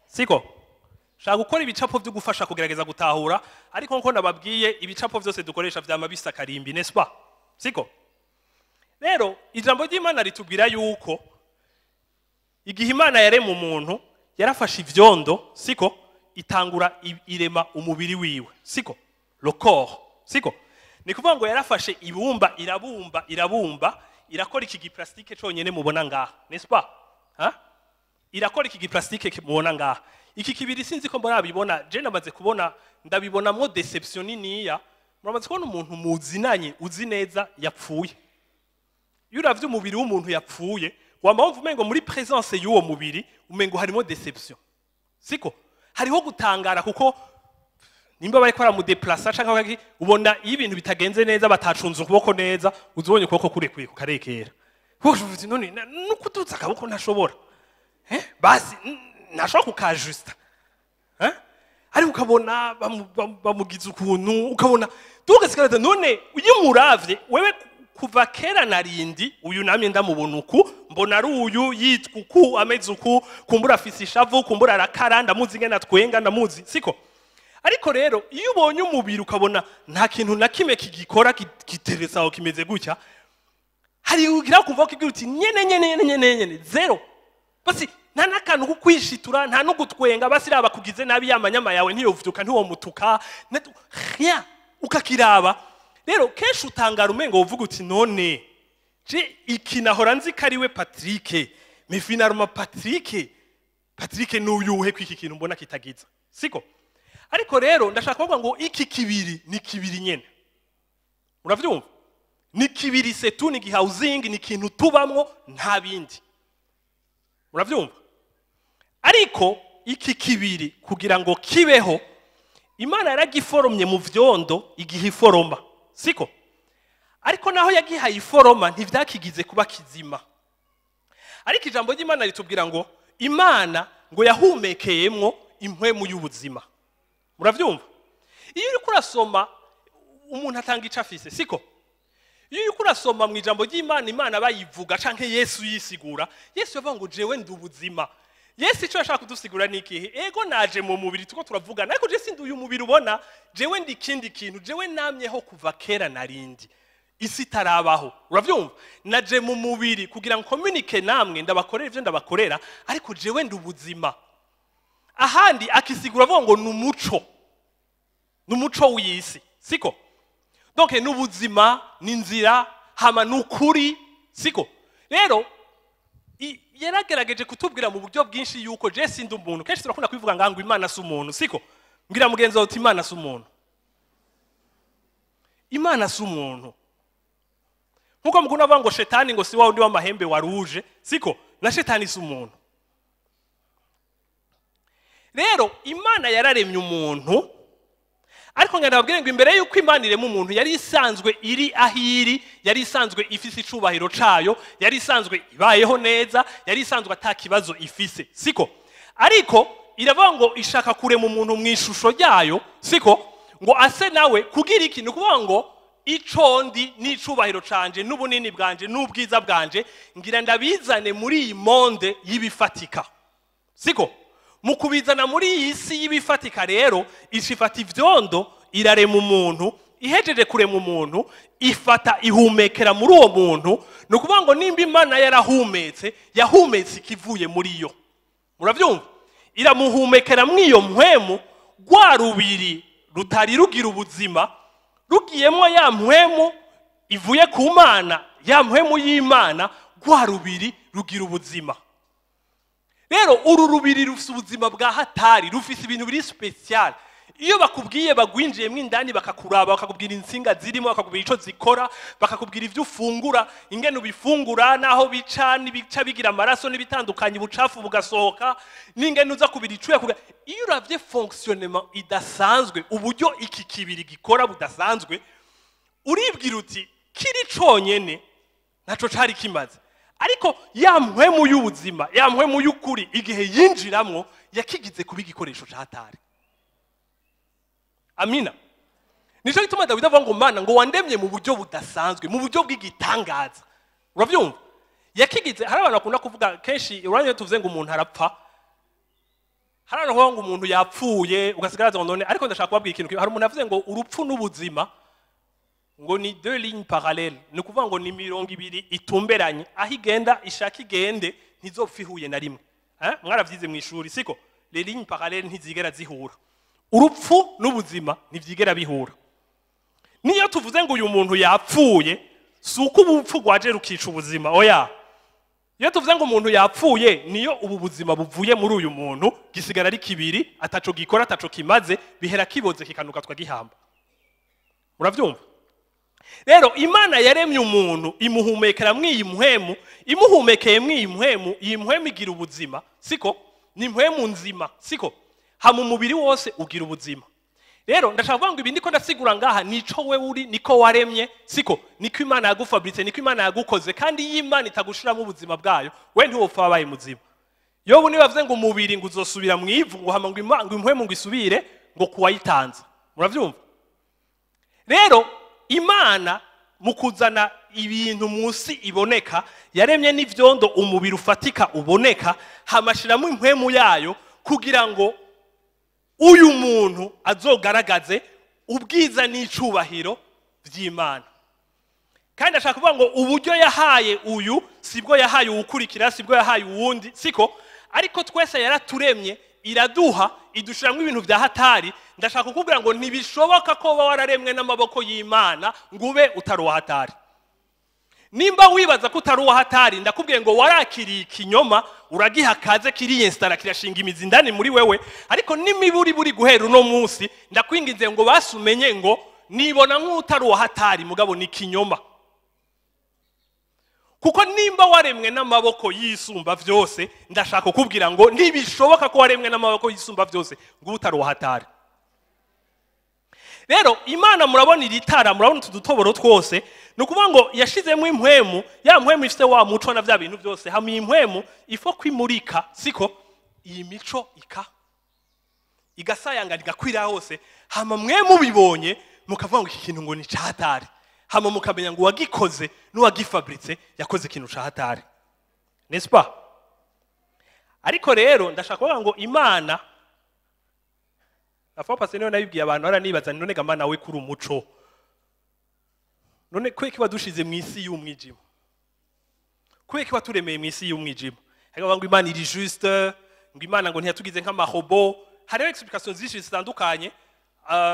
Siko shaka gukora ibicapo byo gufasha kugerageza gutahura, ariko nko nababwiye, ibicapo byose dukoresha vyama bisa karimbi, n'est-ce pas? Siko? Rero ijambo ry'Imana ritubwira yuko igihe Imana yarema umuntu, yarafashe ivyondo, siko? Itangura irema umubiri wiwe, siko? Le corps, siko? Ni kuvuga ngo yarafashe ibumba, irabumba, irabumba, irakora iki giplastique conyene mubona ngaha, n'est-ce pas? Ha? Irakora iki giplastique mubona ngaha, iki kibiri. Sinzi ko murabibona. Je namaze kubona, ndabibonamwo déception niniya. Muramaze kubona umuntu muzinanye, uzi neza yapfuye. Iyo uravye umubiri w'umuntu yapfuye, wamba wumva umengo muri présence y'uwo mubiri umengo harimo déception, siko? Hariho gutangara, kuko nimba bariko baramudeplasa canke ubona iyo ibintu bitagenze neza, batacunze ukuboko neza, uzubonye ukuboko kurekuye kukarekera. Uvuze, none nukuduza akaboko ntashobora, eh? Basi ntashobora kukajusta, eh? Ariko ukabona bamugize ukuntu, ukabona tugasigara. None iyo umuravye wewe, kuva kera narindi uyu namye ndamubona uku, mbona ari uyu, yitwa uku, ameze uku, kumbura afise ishavu, kumbura arakara, ndamuzi ingene atwenga, ndamuzi, siko? Ariko rero iyo ubonye umubiri ukabona nta kintu na kimwe kigikora, giteretse aho kimeze gutya, hari ugira kumva ko uti nyene nyene nyene nyene nyene zéro, basi nta n'akantu ko kwishitura, nta no gutwenga, basi raba kugize nabi ya manyama yawe, ntiyovyuka, ntiwomutuka, rien. Ukakiraba rero kenshi utangara, umengo uvuga uti: none je iki nahora nzi ko ariwe Patrick, mais finalement Patrick n'uyuhe ko iki kintu mbona kitagiza, siko? Ariko rero ndashaka kuvuga ngo iki kibiri ni kibiri nyene, uravyumva? Ni kibiri, c'est tout. Ni housing, ni ikintu tubamwo, nta bindi, uravyumva? Ariko iki kibiri kugira ngo kibeho, Imana yaragiforomye mu vyondo igihe iforoma, siko? Ariko naho yagihaye iforoma, ntivyakigize kuba kizima. Ariko ijambo ry'Imana ritubwira ngo Imana ngo yahumekeyemwo impwemu y'ubuzima, muravyumva? Iyo uriko urasoma, umuntu atanga ico afise, siko? Iyo uriko urasoma mu ijambo ry'Imana, Imana bayivuga canke Yesu yisigura, Yesu yavuga ngo: jewe ndi ubuzima. Yesu icyo yashaka kudusigura ni ikihe? Ego, naje mu mubiri, tuko turavugana, ariko je sindi uyu mubiri ubona. Jewe ndi ikindi kintu. Jewe namyeho kuva kera narindi, isi itarabaho, uravyumva? Naje mu mubiri kugira ngo communique namwe, ndabakorera ivyo ndabakorera, ariko jewe ndi ubuzima. Ahandi akisigura avuga ngo ni umuco, ni umuco w'isi, siko? Donc ni ubuzima, ni inzira, hama ni ukuri, siko? Rero yaragerageje kutubwira mu buryo bwinshi yuko je sindi umuntu. Kenshi turakunda kubivuga ngo Imana si umuntu, siko? Mbwira mugenzi wawe uti: Imana si umuntu. Imana si umuntu. Nkuko mukunda kuvuga ngo shetani ngo si wa wundi w'amahembe waruje, siko? Na shetani si umuntu. Rero Imana yararemye umuntu, ariko ngo ndababwire ngo imbere y'uko Imana irema umuntu, yari isanzwe iri aho iri, yari isanzwe ifise icubahiro cayo, yari isanzwe ibayeho neza, yari isanzwe ata kibazo ifise, siko? Ariko iravuga ngo ishaka kurema umuntu mu ishusho ryayo, siko? Ngo ase nawe. Kugira iki? Ni ukuvuga ngo ico ndi n'icubahiro canje n'ubunini bwanje n'ubwiza bwanje, ngira ndabizane muri iyi monde y'ibifatika, siko? Mu kubizana muri iyi si y'ibifatika rero, ishifata ivyondo, irarema umuntu. Ihejeje kurema umuntu, ifata ihumekera muri uwo muntu. Ni ukuvuga ngo nimba Imana yarahumetse, yahumetse ikivuye muri yo, muravyumva? Iramuhumekera mw'iyo mpwemu. Rwa rubiri rutari rugira ubuzima rugiyemwo ya mpwemu ivuye ku Mana, ya mpwemu y'Imana, rwa rubiri rugira ubuzima. Rero uru rubiri rufise ubuzima bwa hatari, rufise ibintu biri spécial. Iyo bakubwiye, bagwinjiyemo indani, bakakuraba, bakakubwira insinga zirimo, bakakubwira ico zikora, bakakubwira ivyo ufungura, ingene ubifungura, naho bica, n'ibica bigira amaraso, n'ibitandukanye, ubucafu bugasohoka, n'ingene uza kubira icuya iyo uravye fonctionnement idasanzwe, uburyo iki kibiri gikora budasanzwe, uribwira uti kiri conyene naco cari kimaze. Ariko ya mpwemu y'ubuzima, ya mpwemu y'ukuri, igihe yinjiramwo, yakigize kuba igikoresho ca hatari. Amina. Nico gituma Dawidi avuga ngo: Mana, ngo wandemye mu buryo budasanzwe, mu buryo bw'igitangaza, uravyumva? Yakigize, hari abantu bakunda kuvuga kenshi, urabona, tuvuze ngo umuntu arapfa, hari abantu bavuga ngo umuntu yapfuye, ugasigara ngo none. Ariko ndashaka kubabwira ikintu kimwe. Hari umuntu yavuze ngo urupfu n'ubuzima ngo ni deux lignes parallèles, ni ukuvuga ngo ni 20 itumberanye, aho igenda ishaka igende ntizopfa ihuye na rimwe. Eh? Mwaravyize mu ishuri, siko? Les lignes parallèles ntizigera zihura. Urupfu n'ubuzima ntivyigera bihura. Niyo tuvuze ngo uyu muntu yapfuye, si uko ubupfu rwaje rukica ubuzima, oya. Iyo tuvuze ngo umuntu yapfuye, niyo ubu buzima buvuye muri uyu muntu, gisigara ari kibiri, ataco gikora, ataco kimaze, bihera kiboze, kikanuka, twagihamba. Muravyumva? Rero Imana yaremye umuntu, imuhumekera mw'iyi mpwemu. Imuhumekeye mw'iyi mpwemu, iyi mpwemu igira ubuzima, siko? Ni mpwemu nzima, siko? Hama umubiri wose ugira ubuzima. Rero ndashaka kuvuga ngo ibi ndiko ndasigura ngaha nico we uri, niko waremye, siko? Niko Imana yagufabrice, niko Imana yagukoze. Kandi iyo Imana itagushiramo ubuzima bwayo, we ntiwopfa wabaye muzima. Yobu niba bavuze ngo umubiri ngo uzosubira mu ivu, ngo hama ngo impwemu ngo isubire ngo kuwayitanze. Muravyumva? Rero Imana mu kuzana ibintu munsi iboneka, yaremye n'ivyondo, umubiri ufatika uboneka, hamashiramo impwemu yayo kugira ngo uyu muntu azogaragaze ubwiza n'icubahiro vy'Imana. Kandi ashaka kuvuga ngo uburyo yahaye uyu sibwo yahaye uwukurikira, sibwo yahaye uwundi, siko? Ariko twese yaraturemye, iraduha, idushiramwo ibintu vya hatari. Ndashaka kukubwira ngo ntibishoboka ko uba wararemwe n'amaboko y'Imana ngo ube utari uwa hatari. Nimba wibaza ko utari uwa hatari, ndakubwiye ngo warakiriye ikinyoma, uragiha kaze, kiriyensitara, kirashinga imizi indani muri wewe. Ariko n'imiburi buri guhera uno munsi, ndakwinginze ngo basumenye ngo nibona nk'utari uwa hatari, mugabo ni ikinyoma. Kuko nimba waremwe n'amaboko y'Isumba byose, ndashaka kukubwira ngo ntibishoboka ko waremwe n'amaboko y'Isumba byose ngo ube utari uwa hatari. Rero Imana, murabona iri tara, murabona utu dutoboro twose, ni ukuvuga ngo yashizemo impwemu. Ya mpwemu ifite wa muco na bya bintu byose. Hamwe iyi mpwemu ifo kwimurika, siko? Iyi mico igasayangana, igakwira hose. Hama mwe mubibonye mukavuga ngo iki kintu ngo ni cahatari, hama mukamenya ngo uwagikoze n'uwagifabrice yakoze ikintu cahatari, n'est-ce pas? Ariko rero ndashaka kuvuga ngo Imana, la fois passée niyo nabibwiye abantu, baranibaza: none ga Mana, we kuri umuco, none kubera ko wadushize mu isi y'umwijima? Kubera ko waturemeye mu isi y'umwijima? Ariko bavuga ngo Imana iri juste, ngo Imana ngo ntiyatugize nk'amarobo. Hariho explication nyinshi zitandukanye.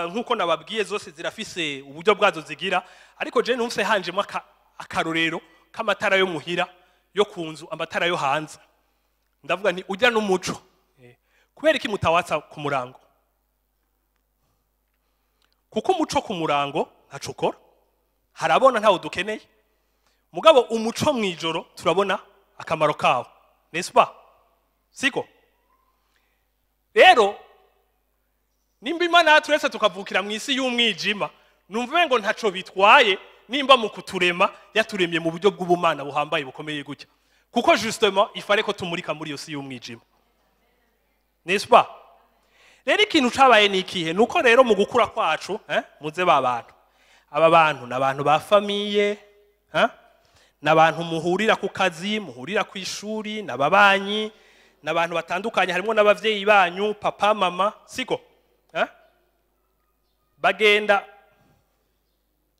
Nk'uko nababwiye, zose zirafise uburyo bwazo zigira. Ariko je numvise hanjemo akarorero k'amatara yo muhira, yo ku nzu, amatara yo hanze. Ndavuga nti ujya n'umuco. Kubera iki mutawatsa ku murango? Kuko umuco ku murango ntaco ukora, harabona, ntawo dukeneye. Mugabo umuco mw'ijoro turabona akamaro kawo, n'est-ce pas? Siko? Rero nimba Imana yaturetse tukavukira mu isi y'umwijima, numva ngo ntaco bitwaye nimba mu kuturema yaturemye mu buryo bw'ubumana buhambaye bukomeye gutya, kuko justement il fallait ko tumurika muri iyo si y'umwijima, n'est-ce pas? Rero ikintu cabaye ni ikihe? Nuko rero mu gukura kwacu, muze ba bantu, aba bantu ni abantu ba famille, eh? Ni abantu muhurira ku kazi, muhurira ku ishuri, ni ababanyi, ni abantu batandukanye, harimo n'abavyeyi banyu, papa, mama, siko? Eh? Bagenda,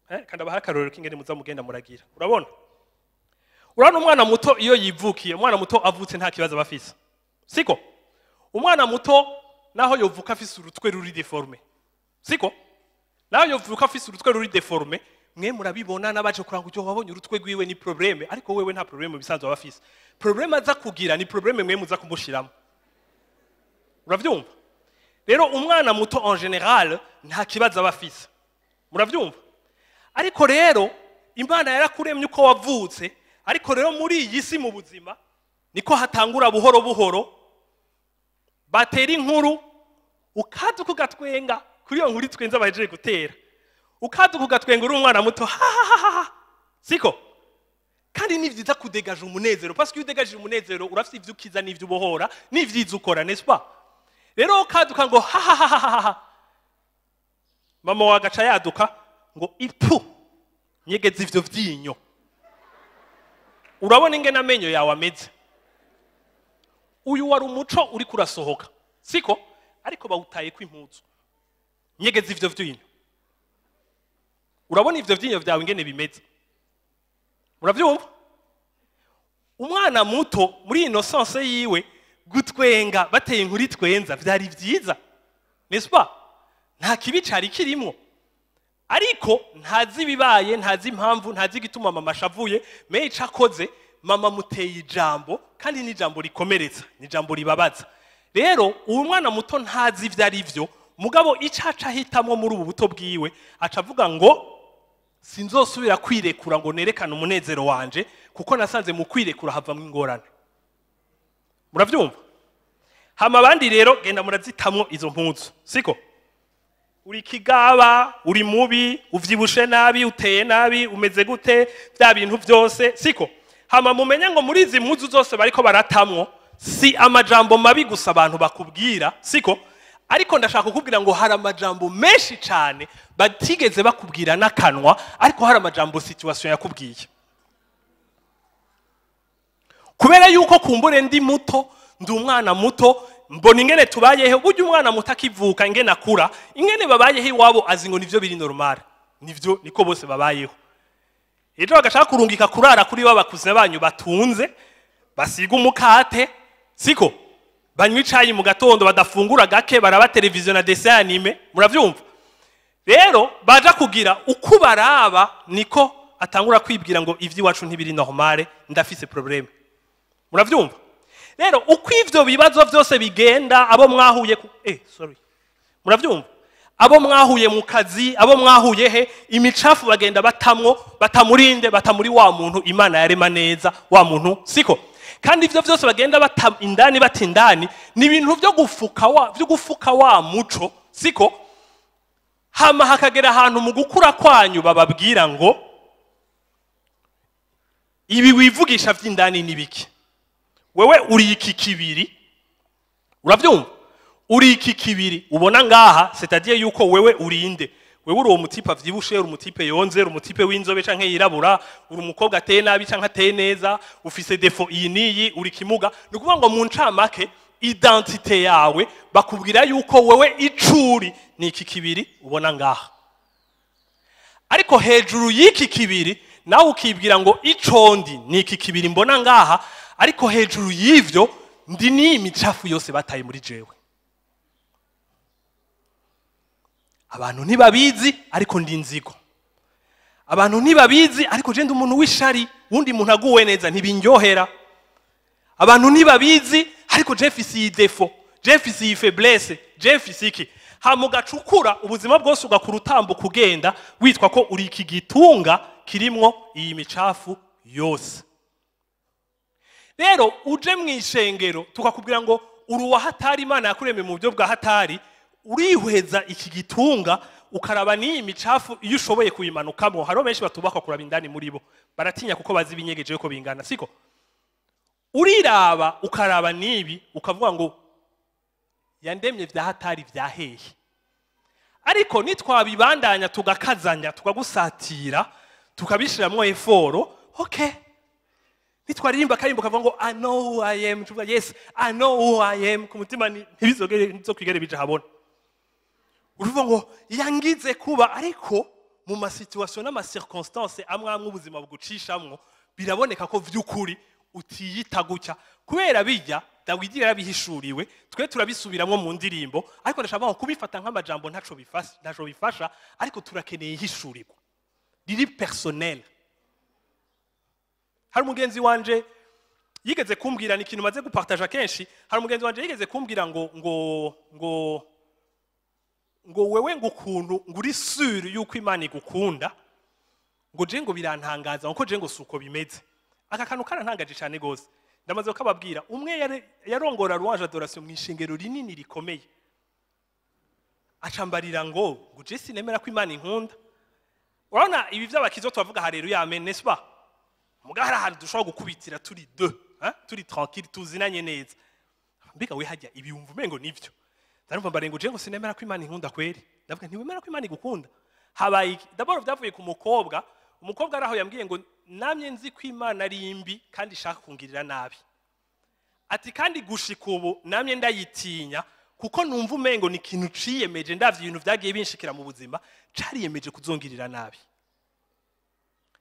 kandi abaha akarorero k'ingene muza mugenda muragira. Urabona umwana muto iyo yivukiye, umwana muto avutse nta kibazo aba afise, siko? Umwana muto naho yovuka afise urutwe ruri déformé, siko? Naho yovuka afise urutwe ruri déformé, mwe murabibona n'abaje kuranga ujyo wabonye urutwe rwiwe ni problème. Ariko wewe nta problème bisanzwe aba afise. Problème aza kugira ni problème mwe muza kumushiramo. Uravyumva? Rero umwana muto en général nta kibazo aba afise. Muravyumva? Ariko rero Imana yarakuremye uko wavutse. Ariko rero muri iyi si, mu buzima, niko hatangura buhoro buhoro batera inkuru, ukaduka ugatwenga kuri iyo nkuru itwenza bahejeje gutera, ukaduka ugatwenga uri umwana muto, ha, siko? Kandi ni vyiza kudegaja umunezero, parce que iyo udegaje umunezero urafite ivyo ukiza n'ivyo ubohora n'ivyiza ukora, n'est-ce pas? Rero ukaduka ngo ha ha ha ha ha, mama wagaca yaduka ngo ipu, nyegeze ivyo vyinyo. Urabona ingene amenyo yawe ameze? Uyu wari umuco uri kurasohoka, siko? Ariko bawutaye ko impuzu. Nyegeza ivyo vyinyo. Urabona ivyo vyinyo vyawe ingene bimeze? Muravyumva? Umwana muto muri innocence yiwe, gutwenga bateye inkuru itwenza vyari vyiza, n'est-ce pas? Nta kibi cari kirimwo, ariko ntazi ibibaye, ntazi impamvu, ntazi igituma mama ashavuye. Mais ico akoze, mama muteye ijambo, kandi ni ijambo rikomeretsa, ni ijambo ribabaza. Rero uwo mwana muto ntazi ivyo ari vyo, mugabo ico aca ahitamwo muri ubu buto bwiwe, aca avuga ngo sinzosubira kwirekura ngo nerekane umunezero wanje, kuko nasanze mu kwirekura havamwo ingorane. Muravyumva? Hama abandi rero genda murazitamwo izo mpuzu, siko? Uri kigaba, uri mubi, uvyibushe nabi, uteye nabi, umeze gute, bya bintu byose, siko? Hama mumenye ngo muri izi mpuzu zose bariko baratamwo, si amajambo mabi gusa abantu bakubwira, siko? Ariko ndashaka kukubwira ngo hari amajambo menshi cyane batigeze bakubwira n'akanwa, ariko hari amajambo situation yakubwiye. Kubera yuko kumbure ndi muto, ndi umwana muto, mbona ingene tubayeho. Burya umwana muto akivuka, ingene akura, ingene babayeho iwabo, azi ngo nivyo biri normal, nivyo niko bose babayeho. Ejo bagashaka kurungika kurara kuri ba bakuze banyu batunze, basiga umukate, siko? Banywa icayi mu gatondo, badafungura gake, baraba televiziyo na dessin animé. Muravyumva? Rero baja kugira uko baraba, niko atangura kwibwira ngo ivy'iwacu ntibiri normale, ndafise problème. Muravyumva? Rero uko ivyo bibazo vyose bigenda, abo mwahuye ku sorry, muravyumva, abo mwahuye mu kazi, abo mwahuye he, imicafu bagenda batamwo, batamurinde, batamuri wa muntu Imana yarema neza, wa muntu, siko? Kandi ivyo vyose bagenda bata indani, bata indani, ni ibintu vyo gufuka wa muco, siko? Hama hakagera ahantu mu gukura kwanyu bababwira ngo ibi wivugisha vy'indani ni biki? Wewe uri iki kibiri. Uravyumva? Uri iki kibiri ubona ngaha, c'est-à-dire yuko wewe urinde, wewe uri uwo mutipe avyibushe, uri umutipe yonze, uri umutipe w'inzobe canke yirabura, uri umukobwa ateye nabi canke ateye neza, ufise défaut iyi n'iyi, uri kimuga. Ni ukuvuga ngo mu ncamake, identité yawe bakubwira yuko wewe icuri ni iki kibiri ubona ngaha. Ariko hejuru y'iki kibiri, nawe ukibwira ngo icondi ni iki kibiri mbona ngaha, ariko hejuru y'ivyo ndi n'iyi micafu yose bataye muri jewe. Abantu ntibabizi, ariko ndi inzigo. Abantu ntibabizi, ariko je ndi umuntu w'ishari, wundi muntu aguwe neza ntibindyohera. Abantu ntibabizi, ariko je mfise iyi défaut, je mfise iyi faiblesse, je mfise iki. Hama ugacukura ubuzima bwose, ugakura, utambuka, ugenda witwa ko uri iki gitunga kirimwo iyi micafu yose. Rero uje mu ishengero tukakubwira ngo uri uwa hatari, Imana yakuremye mu buryo bwa hatari, urihweza iki gitunga, ukaraba n'iyi micafu iyo ushoboye kuyimanukamo. Hariho benshi batubaka kuraba indani muri bo, baratinya kuko bazi ibinyegeje yuko bingana, siko? Uriraba, ukaraba n'ibi, ukavuga ngo yandemye vya hatari vya hehe? Ariko nitwabibandanya, tugakazanya, tukagusatira, tukabishiramwo effort, okay, nitwaririmba akarimbo kavuga ngo "I know who I am", tuvuga "Yes, I know who I am", ku mutima ntibizogere, ntibizokwigere bija habona. Uruvuga ngo yangize kuba, ariko mu ma situations n'ama circonstances amwe amwe ubuzima bugucishamwo, biraboneka ko vy'ukuri utiyita gutya, kubera bijya Dawidi yarabihishuriwe. Twe turabisubiramwo mu ndirimbo, ariko ndashaka ngo kubifata nk'amajambo ntaco bifasha, ntaco bifasha. Ariko turakeneye ihishurirwa riri personnel. Hari umugenzi wanje yigeze kumbwira, ni ikintu maze gupartaja kenshi, hari umugenzi wanje yigeze kumbwira ngo wewe ngo ukuntu ngo uri sûr yuko Imana igukunda, ngo je ngo birantangaza, ngo ko je ngo suko bimeze. Aka kantu karantangaje cyane gose, ndamaze kukababwira. Umwe yarongora louange adoration mu ishengero rinini rikomeye, acambarira ngo je sinemera ko Imana inkunda. Urabona ibi by'abakizo tubavuga haleluya, amen, n'est-ce pas? Muga hari ahantu dushobora gukubitira turi deux, hein? Turi tranquille, tuzinanye neza. Mbega we hajya ibi wumva umengo nivyo? Ndarumva mbarengo je ngo sinemera ko Imana inkunda kweri. Ndavuga ntiwemera ko Imana igukunda, habaye iki? D'abord byavuye ku mukobwa. Umukobwa araho yambwiye ngo namye nzi ko Imana ari imbi kandi ishaka kungirira nabi, ati kandi gushika ubu namye ndayitinya kuko numva umengo ni ikintu ciyemeje, ndavye ibintu vyagiye binshikira mu buzima, cariyemeje kuzongirira nabi.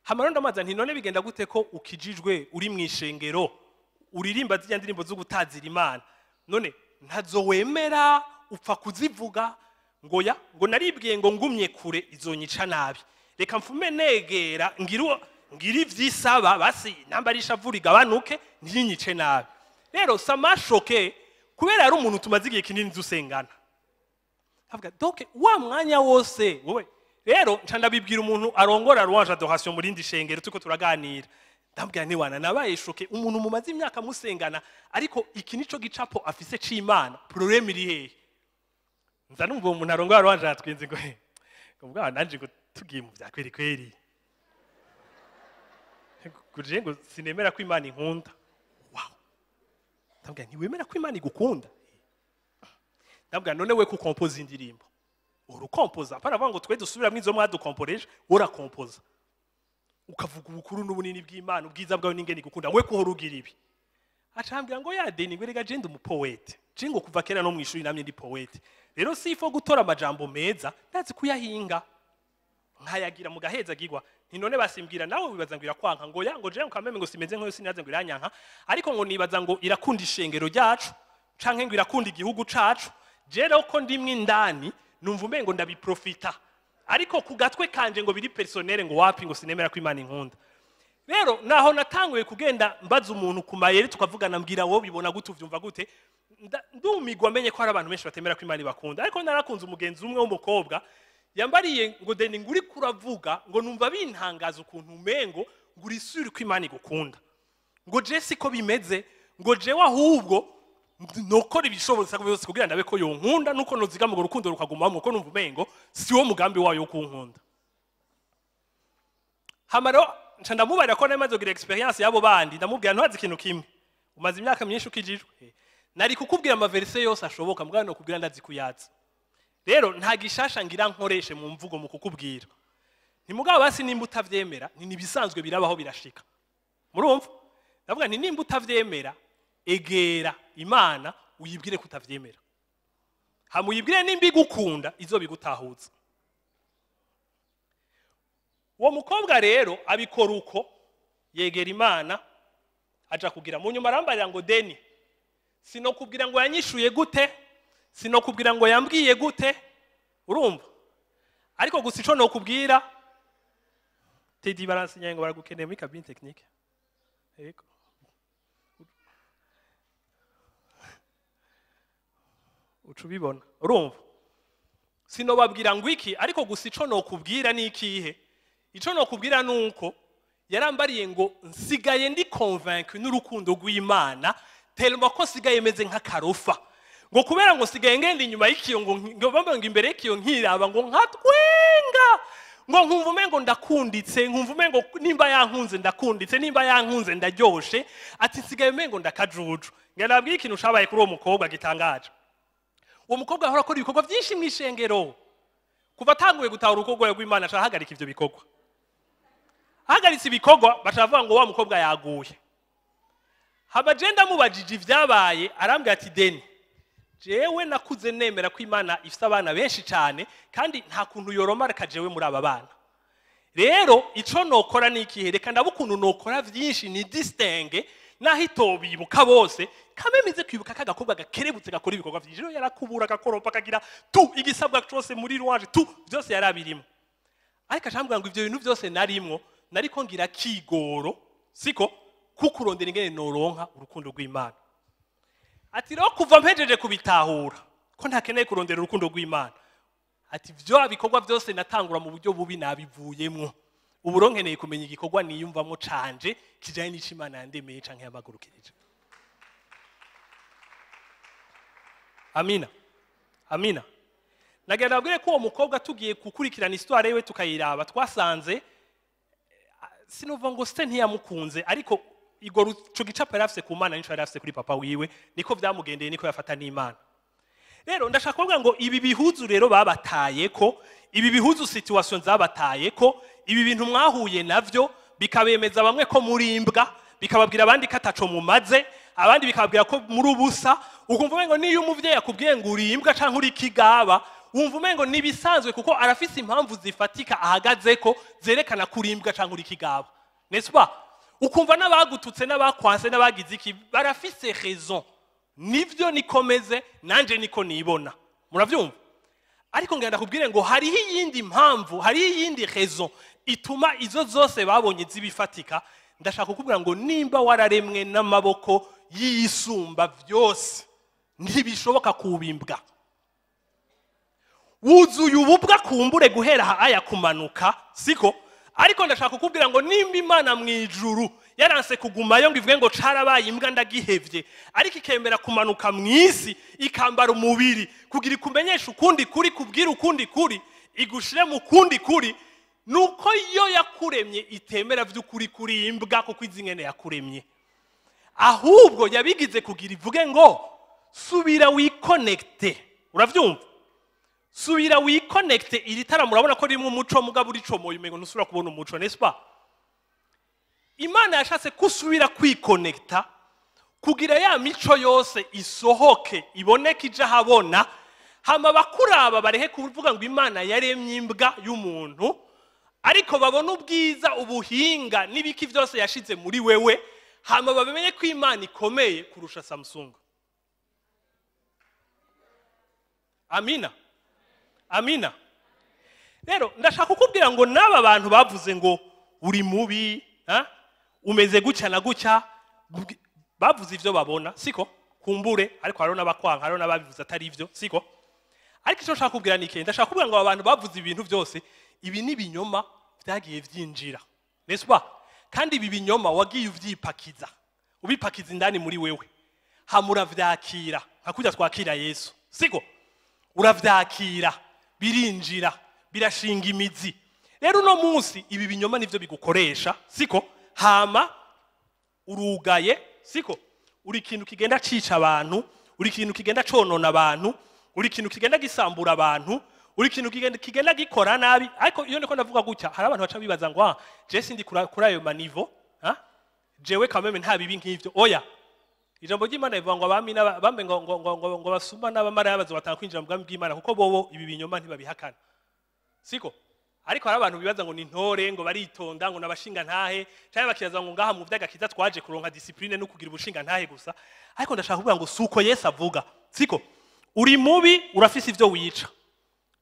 Hama rero ndamaza nti none bigenda gute ko ukijijwe, uri mu ishengero, uririmba zirya ndirimbo zo gutazira Imana, none ntazo wemera, upfa kuzivuga? Ngo ya, ngo naribwiye ngo ngumye kure izonyica nabi, reka mfume negera ngira ivyisaba, basi namba ari ishavu rigabanuke ntinyice nabi. Rero ça m'a choqué kubera ari umuntu tumaze igihe kinini dusengana. Avuga donc wa mwanya wose wowe. Rero nca ndabibwira umuntu arongora louange adoration muri rindi shengero, turiko turaganira, ndambwira nti wana nabaye choqué, umuntu mumaze imyaka musengana ariko iki nico gicapo afise c'Imana, problème iri hehe? Nza numva uwo muntu arongora louange aratwinze ngo bwa nanje ngo tugiye mu vya kweri kweri kuje ngo sinemera ko Imana inkunda. Wow, ndambwira ntiwemera ko Imana igukunda? Ndambwira none we kukompoza indirimbo urukompoza, apana avuga ngo twe dusubiramwo izo mwadukomporeje, urakompoza ukavuga ubukuru n'ubunini bw'Imana, ubwiza bwawe n'ingene igukunda, we kuhora ugira ibi? Acambwira ngo ya Deni, ngo erega je ndi umu poète, je ngo kuva kera no mw'ishuri namye ndi poète, rero si ifo gutora amajambo meza, ndazi kuyahinga nkayagira mu gaheza gigwa. Nti none basimbwira nawe wibaza ngo irakwanka? Ngo ya, ngo je kameme ngo simeze nkoyo, sinaze ngo iranyanka, ariko ngo nibaza ngo irakunda ishengero ryacu canke ngo irakunda igihugu cacu. Je rero ko ndimwe indani numva umengo ndabiprofita, ariko ku gatwe kanje ngo biri personnel, ngo wapi, ngo sinemera ko Imana inkunda. Rero naho natanguye kugenda mbaza umuntu ku mayeri, tukavugana, mbwira wowe bibona gute, uvyumva gute? Ndumigwa menye ko hari abantu benshi batemera ko Imana ibakunda. Ariko narakunze umugenzi umwe w'umukobwa yambariye ngo Deni, ngo uriko uravuga ngo numva bintangaza ukuntu umengo ngo uri sûr ko Imana igukunda, ngo je siko bimeze, ngo jewe ahubwo nokora ibishobotse byose kugira ndabe ko yonkunda, nuko nozigama urwo rukundo rukagumamwo, ko numva umengo si wo mugambi wayo wo kunkunda. Hama rero nca ndamubarira ko nari maze kugira expérience y'abo bandi. Ndamubwira ntuhazi ikintu kimwe, umaze imyaka myinshi ukijijwe, nari kukubwira ama versets yose ashoboka, mugabo nokubwira ndazi kuyaza, rero nta gishasha ngira nkoreshe mu mvugo mu kukubwira. Ntimugabo basi nimba utavyemera, ni nibisanzwe, birabaho, birashika. Murumva, ndavuga nti nimba utavyemera, egera Imana uyibwire ko utavyemera, hama uyibwire nimba igukunda izobigutahuza. Uwo mukobwa rero abikora uko, yegera Imana, aja kugira mu nyuma arambarira ngo Deni, sinokubwira ngo yanyishuye gute, sinokubwira ngo yambwiye gute, urumva, ariko gusa ico nokubwira, Teddy baransinyaye ngo baragukeneye muri cabine technique. Yego, uca ubibona. Urumva, sinobabwira ngo iki, ariko gusa ico nokubwira ni ikihe? Ico nokubwira nuko yarambariye ngo nsigaye ndi convaincu n'urukundo rw'Imana tellement ko nsigaye meze nk'akarofa, ngo kubera ngo nsigaye ngenda inyuma y'ikiyo, ngo bamwe ngo imbere y'ikiyo nkiraba, ngo nkatwenga, ngo nkumva umengo ndakunditse, nkumva umengo nimba yankunze ndakunditse, nimba yankunze ndaryoshe, ati nsigaye umengo ndakajuju. Ngira nabwiye ikintu cabaye kuri uwo mukobwa gitangaje. Uwo mukobwa ahora akora ibikorwa byinshi mu ishengero. Kuva atanguye gutahura urukundo rw'Imana, aca ahagarika ivyo bikorwa. Ahagaritse ibikorwa, baca bavuga ngo wa mukobwa yaguye. Haba je ndamubajije ivyabaye, arambwira ati Deni, jewe nakuze nemera ko Imana ifise abana benshi cyane, kandi nta kuntu yoromarika jewe muri aba bana. Rero ico nokora ni ikihe? Reka ndabe ukuntu nokora vyinshi ni distingue, naho itobibuka bose, kameme kwibuka kagakobwa gakerebutse gakora ibikorwa vyinshi. Rero yarakubura, agakoropa, akagira tu igisabwa cose muri louange, tu byose yarabirimo. Ariko acambwira ngo ivyo bintu byose narimwo, nariko ngira kigoro siko kukurondera ingene noronka urukundo rw'Imana. Ati rero kuva mpejeje kubitahura ko ntakeneye kurondera urukundo rw'Imana, ati vyo bikorwa byose natangura mu buryo bubi nabivuyemwo, ubu rero nkeneye kumenya igikorwa niyumvamo canje kijanye n'ico Imana yandemeye canke yamagurukirije. Amina, amina. Nagira nabwire ko uwo mukobwa tugiye gukurikirana histoire yiwe tukayiraba, twasanze sinuva ngo se ntiyamukunze, ariko igo ico gicapo yari afise ku Mana nico yari afise kuri papa wiwe, niko vyamugendeye, niko yafata n'Imana. Rero ndashaka kuvuga ngo ibi bihuzu rero babataye ko, ibi bihuzu situation zabataye ko, ibi bintu mwahuye navyo bikabemeza bamwe ko muri imbwa, bikababwira abandi ko ataco mumaze, abandi bikababwira ko muri ubusa. Ukumva umengo niyo umuvyeyi akubwiye ngo uri imbwa canke uri kigaba, wumva umengo nibisanzwe, kuko arafise impamvu zifatika ahagazeko zerekana ko uri imbwa canke uri kigaba, n'est-ce pas? Ukumva n'abagututse n'abakwanse n'abagize iki barafise raison, nivyo nikomeze nanje niko nibona. Muravyumva? Ariko ngenda kubwire ngo hariho iyindi mpamvu, hariho iyindi raison ituma izo zose babonye zibifatika. Ndashaka kukubwira ngo nimba wararemwe n'amaboko yisumba vyose, ntibishoboka kubimbwa. Wuzuye ububwa kumbure guhera aha aya kumanuka, siko? Ariko ndashaka kukubwira ngo nimba Imana mu ijuru yaranse kugumayo ngo ivuge ngo carabaye imbwa ndagihevye, ariko ikemera kumanuka mu isi ikambara umubiri kugira ikumenyeshe ukundi kuri, kubwira ukundi kuri, igushire mu kundi kuri, nuko yo yakuremye itemera vy'ukuri kuri imbwa, kuko izi ngene yakuremye. Ahubwo yabigize kugira ivuge ngo subira wiconnecte. Uravyumva? Subira wiconnecte. Iri tara murabona ko rimwe umuco, mugabo uricomoye umengo ntusubira kubona umuco, n'est-ce pas? Imana yashatse kusubira kwiconnecta kugira ya mico yose isohoke, iboneke, ija habona, hama bakuraba barehe kuvuga ngo Imana yaremye imbwa y'umuntu, ariko babona ubwiza, ubuhinga n'ibiki byose yashize muri wewe, hama babimenye ko Imana ikomeye kurusha Samsung. Amina, amina. Rero ndashaka kukubwira ngo n'aba bantu bavuze ngo uri mubi, ha? Umeze gutya na gutya, bavuze ivyo babona, siko? Kumbure, ariko hariho n'abakwanka, hariho n'ababivuze atari ivyo, siko? Ariko icyo nshaka kubwira ni iki? Ndashaka kubwira ngo aba bantu bavuze ibintu byose, ibi ni ibinyoma vyagiye vyinjira, n'est-ce pas? Kandi ibi binyoma wagiye uvyipakiza, ubipakiza indani muri wewe, hama uravyakira nka kurya twakira Yesu, siko? Uravyakira, birinjira, birashinga imizi. Rero uno munsi ibi binyoma nivyo bigukoresha, siko? Hama urugaye, siko? Uri ikintu kigenda cica abantu, uri ikintu kigenda conona abantu, uri ikintu kigenda gisambura abantu, uri ikintu kigenda gikora nabi. Ariko iyo ndiko ndavuga gutya, hari abantu baca bibaza ngo ah, je sindi kuri ayo maniveau, ha? Jewe kameme nta bibi nk'ivyo. Oya, ijambo ry'Imana rivuga ngo abami bambe ngo basuma n'abamaraya bazobatanga kwinjira mu bwami bw'Imana, kuko bobo ibi binyoma ntibabihakana, siko? Ariko hari abantu bibaza ngo ni ntore, ngo baritonda, ngo nabashinga ntahe, canke bakibaza ngo ngaha mu vy'agakiza twaje kuronka discipline no kugira ubushinga ntahe gusa. Ariko ndashaka kuvuga ngo suko Yesu avuga, siko? Uri mubi, urafise ivyo wica.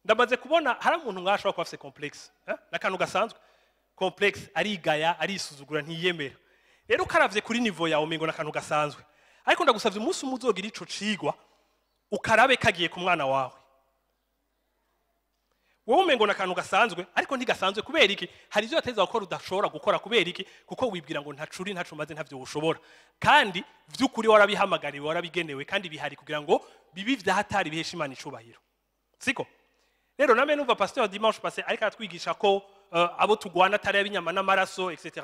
Ndamaze kubona hari umuntu mwashobora kuba afise complexe, eh? N'akantu gasanzwe complexe, arigaya, arisuzugura, ntiyemera. Rero ukaravye kuri niveau yawe umengo n'akantu gasanzwe, ariko ndagusavye umunsi umwe uzogira ico cigwa ukarabe kagiye ku mwana wawe. Wowe umengo n'akantu gasanzwe, ariko ntigasanzwe. Kubera iki? Hari ivyo wateza gukora udashobora gukora. Kubera iki? Kuko wibwira ngo ntacuri, ntaco maze, ntavyo ushobora, kandi vy'ukuri warabihamagariwe, warabigenewe, kandi bihari kugira ngo bibi vyahatari bihesha Imana icubahiro, siko? Rero namwe numva pasteur dimanche passé ariko aratwigisha ko abo tugwana atari ab'inyama n'amaraso, etc.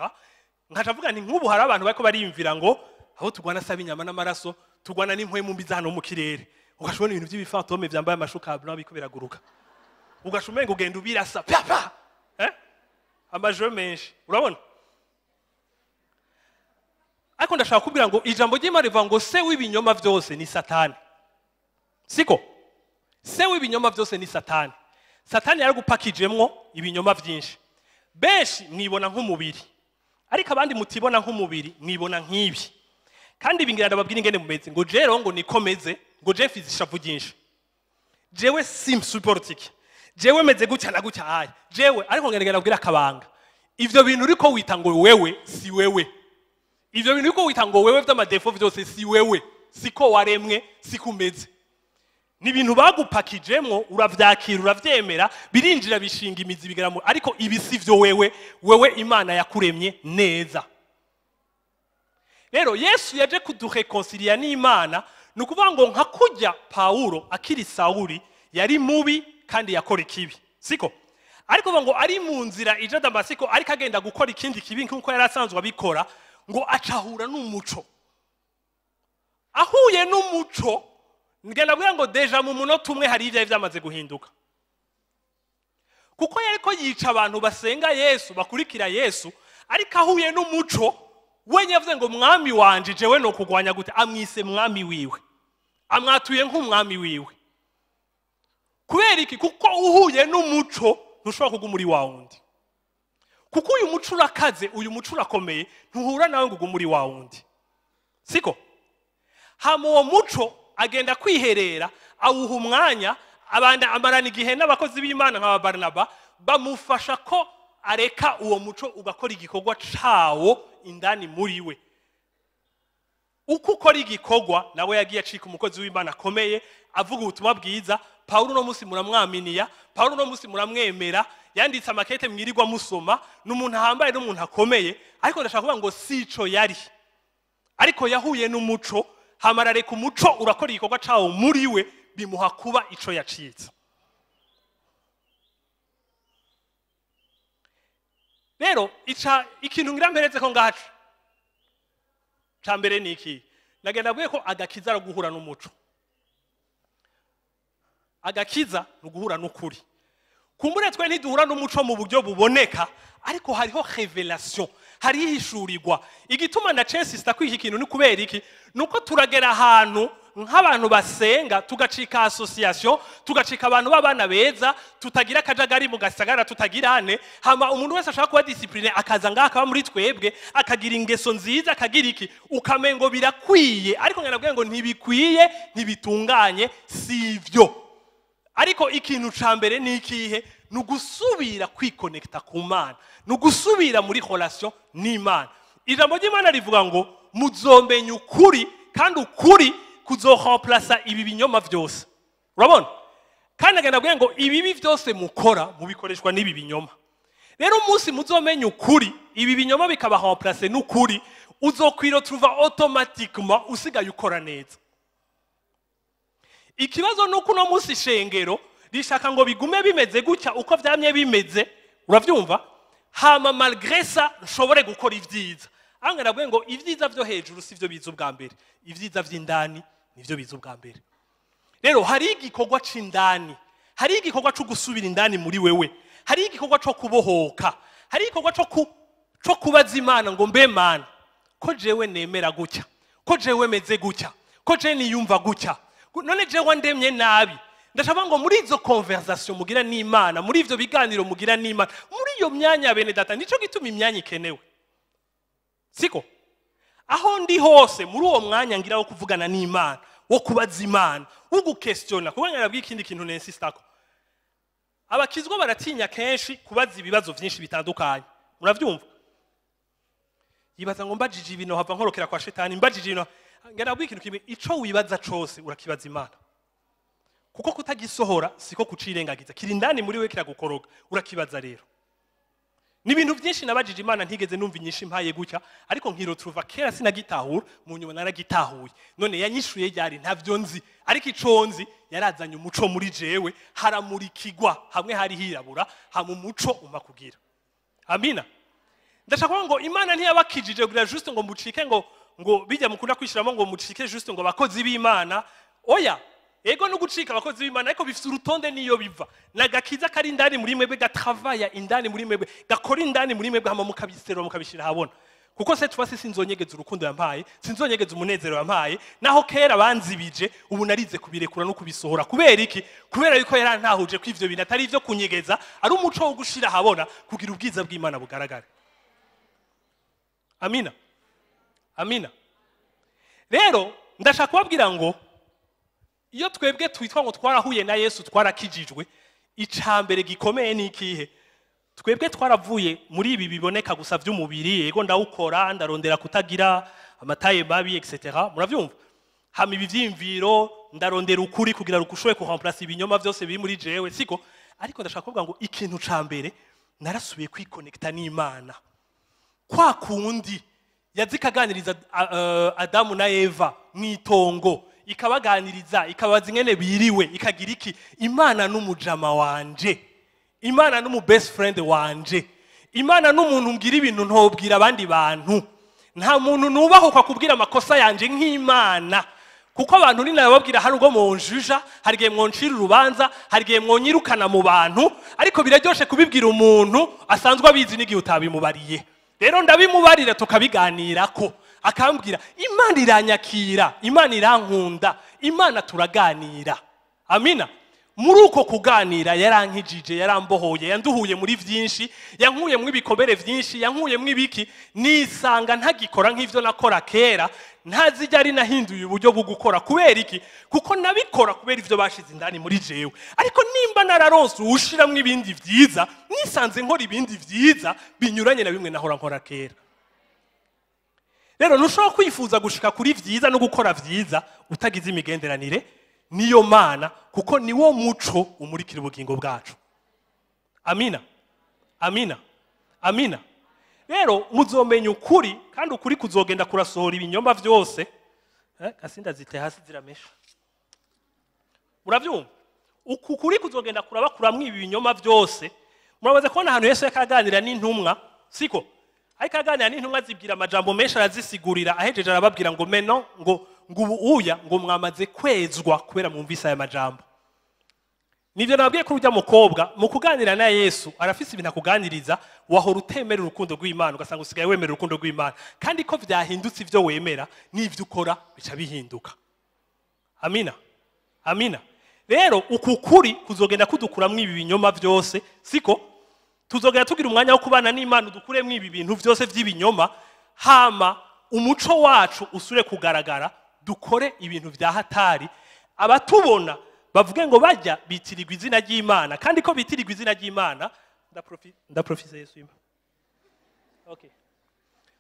Nkaca avuga nti nk'ubu hari abantu bariko bariyumvira ngo abo tugwana si ab'inyama n'amaraso, tugwana n'impwemu mbi za hano mu kirere. Ugashobona ibintu by'ibifantôme vyambaye amashuka blanc biriko biraguruka, ugaca umenga ugenda ubirasa pa pa, eh? Amajwi menshi urabona. Ariko ndashaka kubwira ngo ijambo ry'Imana rivuga ngo se w'ibinyoma vyose ni Satani, siko? Se w'ibinyoma vyose ni Satani. Satani yaragupakijemwo ibinyoma vyinshi. Benshi mwibona nk'umubiri, ariko abandi mutibona nk'umubiri, mwibona nk'ibi. Kandi ibi ngira ndababwira ingene mumeze, ngo jero ngo nikomeze, ngo je mfise ishavu ryinshi, jewe simsuportike, jewe meze gutya na gutya, aya jewe. Ariko ngene ndabwira akabanga, ivyo bintu uriko wita ngo wewe si wewe. Ivyo bintu uriko wita ngo wewe vy'amadéfauts vyose si wewe, siko waremwe, siko umeze. Ni ibintu bagupakijemwo, uravyakira, uravyemera, birinjira, bishinga imizi, bigera mu, ariko ibi si vyo wewe. Wewe Imana yakuremye neza. Rero Yesu yaje kuduréconcilia n'Imana. Ni ukuvuga ngo nka kurya Pawulo akiri Sawuli yari mubi kandi yakora ikibi, siko? Ariko ngo ari mu nzira ija Damasiko, ariko agenda gukora ikindi kibi nk'uko yari asanzwe abikora, ngo acahura n'umuco. Ahuye n'umuco Ngenda bwira ngo déjà mu munota umwe hari ivyari vyamaze guhinduka, kuko yariko yica abantu basenga Yesu, bakurikira Yesu, ariko ahuye n'umuco wenye yavuze ngo: "Mwami wanje, jewe no kugwanya gute?" Amwise mwami wiwe, amwatuye nk'umwami wiwe. Kubera iki? Kuko uhuye n'umuco ntushobora kuguma uri wa wundi, kuko uyu muco urakaze, uyu muco urakomeye, ntuhura nawe ngo ugume uri wa wundi, siko? Hama uwo muco agenda kwiherera, awuha umwanya, abanda amarana igihe n'abakozi b'Imana nka Barinaba, bamufasha ko areka uwo muco ugakora igikorwa cawo indani muri we. Uko ukora igikorwa, nawe yagiye acika umukozi w'Imana akomeye, avuga ubutumwa bwiza. Pawulo uno munsi muramwaminiya, Pawulo uno munsi muramwemera, yanditse amakete mwirirwa musoma, ni umuntu ahambaye, n'umuntu akomeye. Ariko ndashaka kuvuga ngo sico yari, ariko yahuye n'umuco, hama arareka umuco urakora igikorwa cawo muri we, bimuha kuba ico yacitse. Rero ica ikintu ngira mpereze ko ngacu ca mbere ni iki? Nagenda abwiye ko agakiza ari guhura n'umuco, agakiza ni uguhura n'ukuri. Kumbure twe ntiduhura n'umuco mu buryo buboneka, ariko hariho révélation, hariho ihishurirwa. Igituma na insista kwiki kintu ni kubera iki? Nuko turagera ahantu nk'abantu basenga tugacika association, tugacika abantu b'abana beza, tutagira akajagari mu gasagara, tutagirane. Hama umuntu wese ashaka kuba discipliné akaza ngaha, akaba muri twebwe, akagira ingeso nziza, akagira iki, ukamengo birakwiye. Ariko ngira ngo ntibikwiye, ntibitunganye, sivyo. Ariko ikintu ca mbere ni ikihe? Ni ugusubira kwikonekita ku Mana, ni ugusubira muri relation n'Imana. Ijambo ry'Imana rivuga ngo muzomenya ukuri, kandi ukuri kuzoremplasa ibi binyoma vyose. Urabona, kandi agenda abwira ngo ibibi vyose mukora mubikoreshwa n'ibi binyoma. Rero umunsi muzomenya ukuri, ibi binyoma bikaba remplacé n'ukuri, uzokwiretrouva automatiquement usigaye ukora neza. Ikibazo ni uko uno munsi ishengero rishaka ngo bigume bimeze gutya uko vyamye bimeze, uravyumva? Hama malgré ça nshobore gukora ivyiza. Aho nabwiye ngo ivyiza vyo hejuru si vyo biza ubwa mbere, ivyiza vy'indani nivyo biza ubwa mbere. Rero hari igikorwa c'indani, hari igikorwa co gusubira indani muri wewe, hari igikorwa co kubohoka, hari igikorwa co kubaza Imana ngo: "Mbe Mana, ko jewe nemera gutya, ko jewe meze gutya, ko jewe niyumva gutya, none jewe wandemye nabi?" Ndashaka ngo muri izo conversation mugira n'Imana, muri ivyo biganiro mugira n'Imana, muri iyo myanya, bene data, nico gituma imyanya ikenewe, siko? Aho ndi hose, muri uwo mwanya ngira wo kuvugana n'Imana, wo kubaza Imana, wo gukestiona. Kuko nabwiye ikindi kintu nensistako, abakizwa baratinya kenshi kubaza ibibazo vyinshi bitandukanye, muravyumva? Yibaza ngo mbajije ibintu hava nkorokera kwa shetani, mbajije ibintu. Ngira ikintu kimwe: ico wibaza cose urakibaza Imana, kuko kutagisohora siko kucirengagiza, kiri indani muri we kiragukoroga, urakibaza. Rero ni ibintu byinshi nabajije Imana ntigeze numva inyinshi mpaye gutya, ariko nkiretrouva kera sinagitahura, mu nyuma naragitahuye. None yanyishuye ryari? Ntavyo nzi, ariko ico nzi, yarazanye umuco muri jewe, haramurikigwa hamwe hari hirabura, hama umuco umpa kugira. Amina. Ndashaka kuvuga ngo Imana ntiyabakijije kugira juste ngo mucike, ngo bijya mukunda kwishiramo, ngo mucike juste ngo abakozi b'Imana. Oya, ego no gucika abakozi b'Imana, ariko bifite urutonde niyo biva. Nagakiza kari indani muri mwebwe, gatravaya indani muri mwebwe, gakora indani muri mwebwe, hama mukabiserura, mukabishira ahabona. Kuko cette fois sinzonyegeza urukundo yampaye, sinzonyegeza umunezero yampaye. Naho kera banzibije, ubu narize kubirekura no kubisohora. Kubera iki? Kubera yuko yarantahuje ko ivyo bintu atari ivyo kunyegeza, ari umuco wo gushira ahabona kugira ubwiza bw'Imana bugaragare. Amina, amina. Rero ndashaka kubabwira ngo iyo twebwe twitwa ngo twarahuye na Yesu, twarakijijwe, icambere gikomeye ni ikihe? Twebwe twaravuye muri ibi biboneka gusa by'umubiri. Yego, ndawukora, ndarondera kutagira amataye mabi, etc., muravyumva? Hama ibi vyiyumviro, ndarondera ukuri kugira ngo ushobore kuremplacer ibinyoma byose biri muri jewe, siko? Ariko ndashaka kuvuga ngo ikintu ca mbere, narasubiye kwikonekta n'Imana kwa kundi yazikaganiriza Adamu na Eva mw'itongo, ikabaganiriza, ikabaza ingene biriwe, ikagira iki. Imana n'umujama wanje, Imana n'umu best friend wanje, Imana n'umuntu mbwira ibintu ntobwira abandi bantu. Nta muntu nubahuka kubwira amakosa yanje nk'Imana. Kuko abantu ninababwira, hari ubwo munjuja, hari igihe mwoncira urubanza, hari igihe mwonyirukana mu bantu, ariko biraryoshe kubibwira umuntu asanzwe abizi n'igihe utabimubariye. Rero ndabimubarira, tukabiganirako, akambwira: "Imana iranyakira, Imana irankunda, Imana turaganira." Amina. Muri uko kuganira yarankijije, yarambohoye, yanduhuye muri byinshi, yankuyemo ibikomere byinshi, yankuyemo ibiki, nisanga ntagikora nk'ivyo nakora kera, ntazijya ari nahinduye uburyo bwo gukora. Kubera iki? Kuko nabikora kubera ivyo bashize indani muri jewe. Ariko nimba nararonse uwushiramwo ibindi vyiza, nisanze nkora ibindi vyiza binyuranye na bimwe nahora nkora kera. Rero ntushobora kwifuza gushika kuri vyiza no gukora vyiza utagize imigenderanire niyo Mana, kuko niwo muco umurikira ubugingo bwacu. Amina, amina, amina. Rero muzomenya ukuri, kandi ukuri kuzogenda kurasohora ibinyoma vyose. Kasinda zite hasi ziramesha. Muravyumva? Uku kuri kuzogenda kurabakuramwo ibi binyoma vyose. Murabaze kubona ahantu Yesu yakaganira n'intumwa, siko? Ariko aganira n'intumwa, zibwira amajambo menshi, arazisigurira, ahejeje arababwira ngo meno ngo ubu uya ngo mwamaze kwezwa kubera mwumvise aya majambo. Nivyo nababwiye ko urya mukobwa mu kuganira na Yesu arafise ibintu akuganiriza, wahora utemera urukundo rw'Imana, ugasanga usigaye wemera urukundo rw'Imana. Kandi ko vyahindutse, ivyo wemera n'ivyo ukora bica bihinduka. Amina, amina. Rero uku kuri kuzogenda kudukuramwo ibi binyoma vyose, siko? Tuzogenda tugira umwanya wo kubana n'Imana, udukuremwo ibi bintu vyose vy'ibinyoma, hama umuco wacu usure kugaragara, dukore ibintu vya hatari, abatubona bavuge ngo bajya bitirirwa izina ry'Imana. Kandi ko bitirirwa izina ry'Imana, ndaprofise Yesu ima. Okay,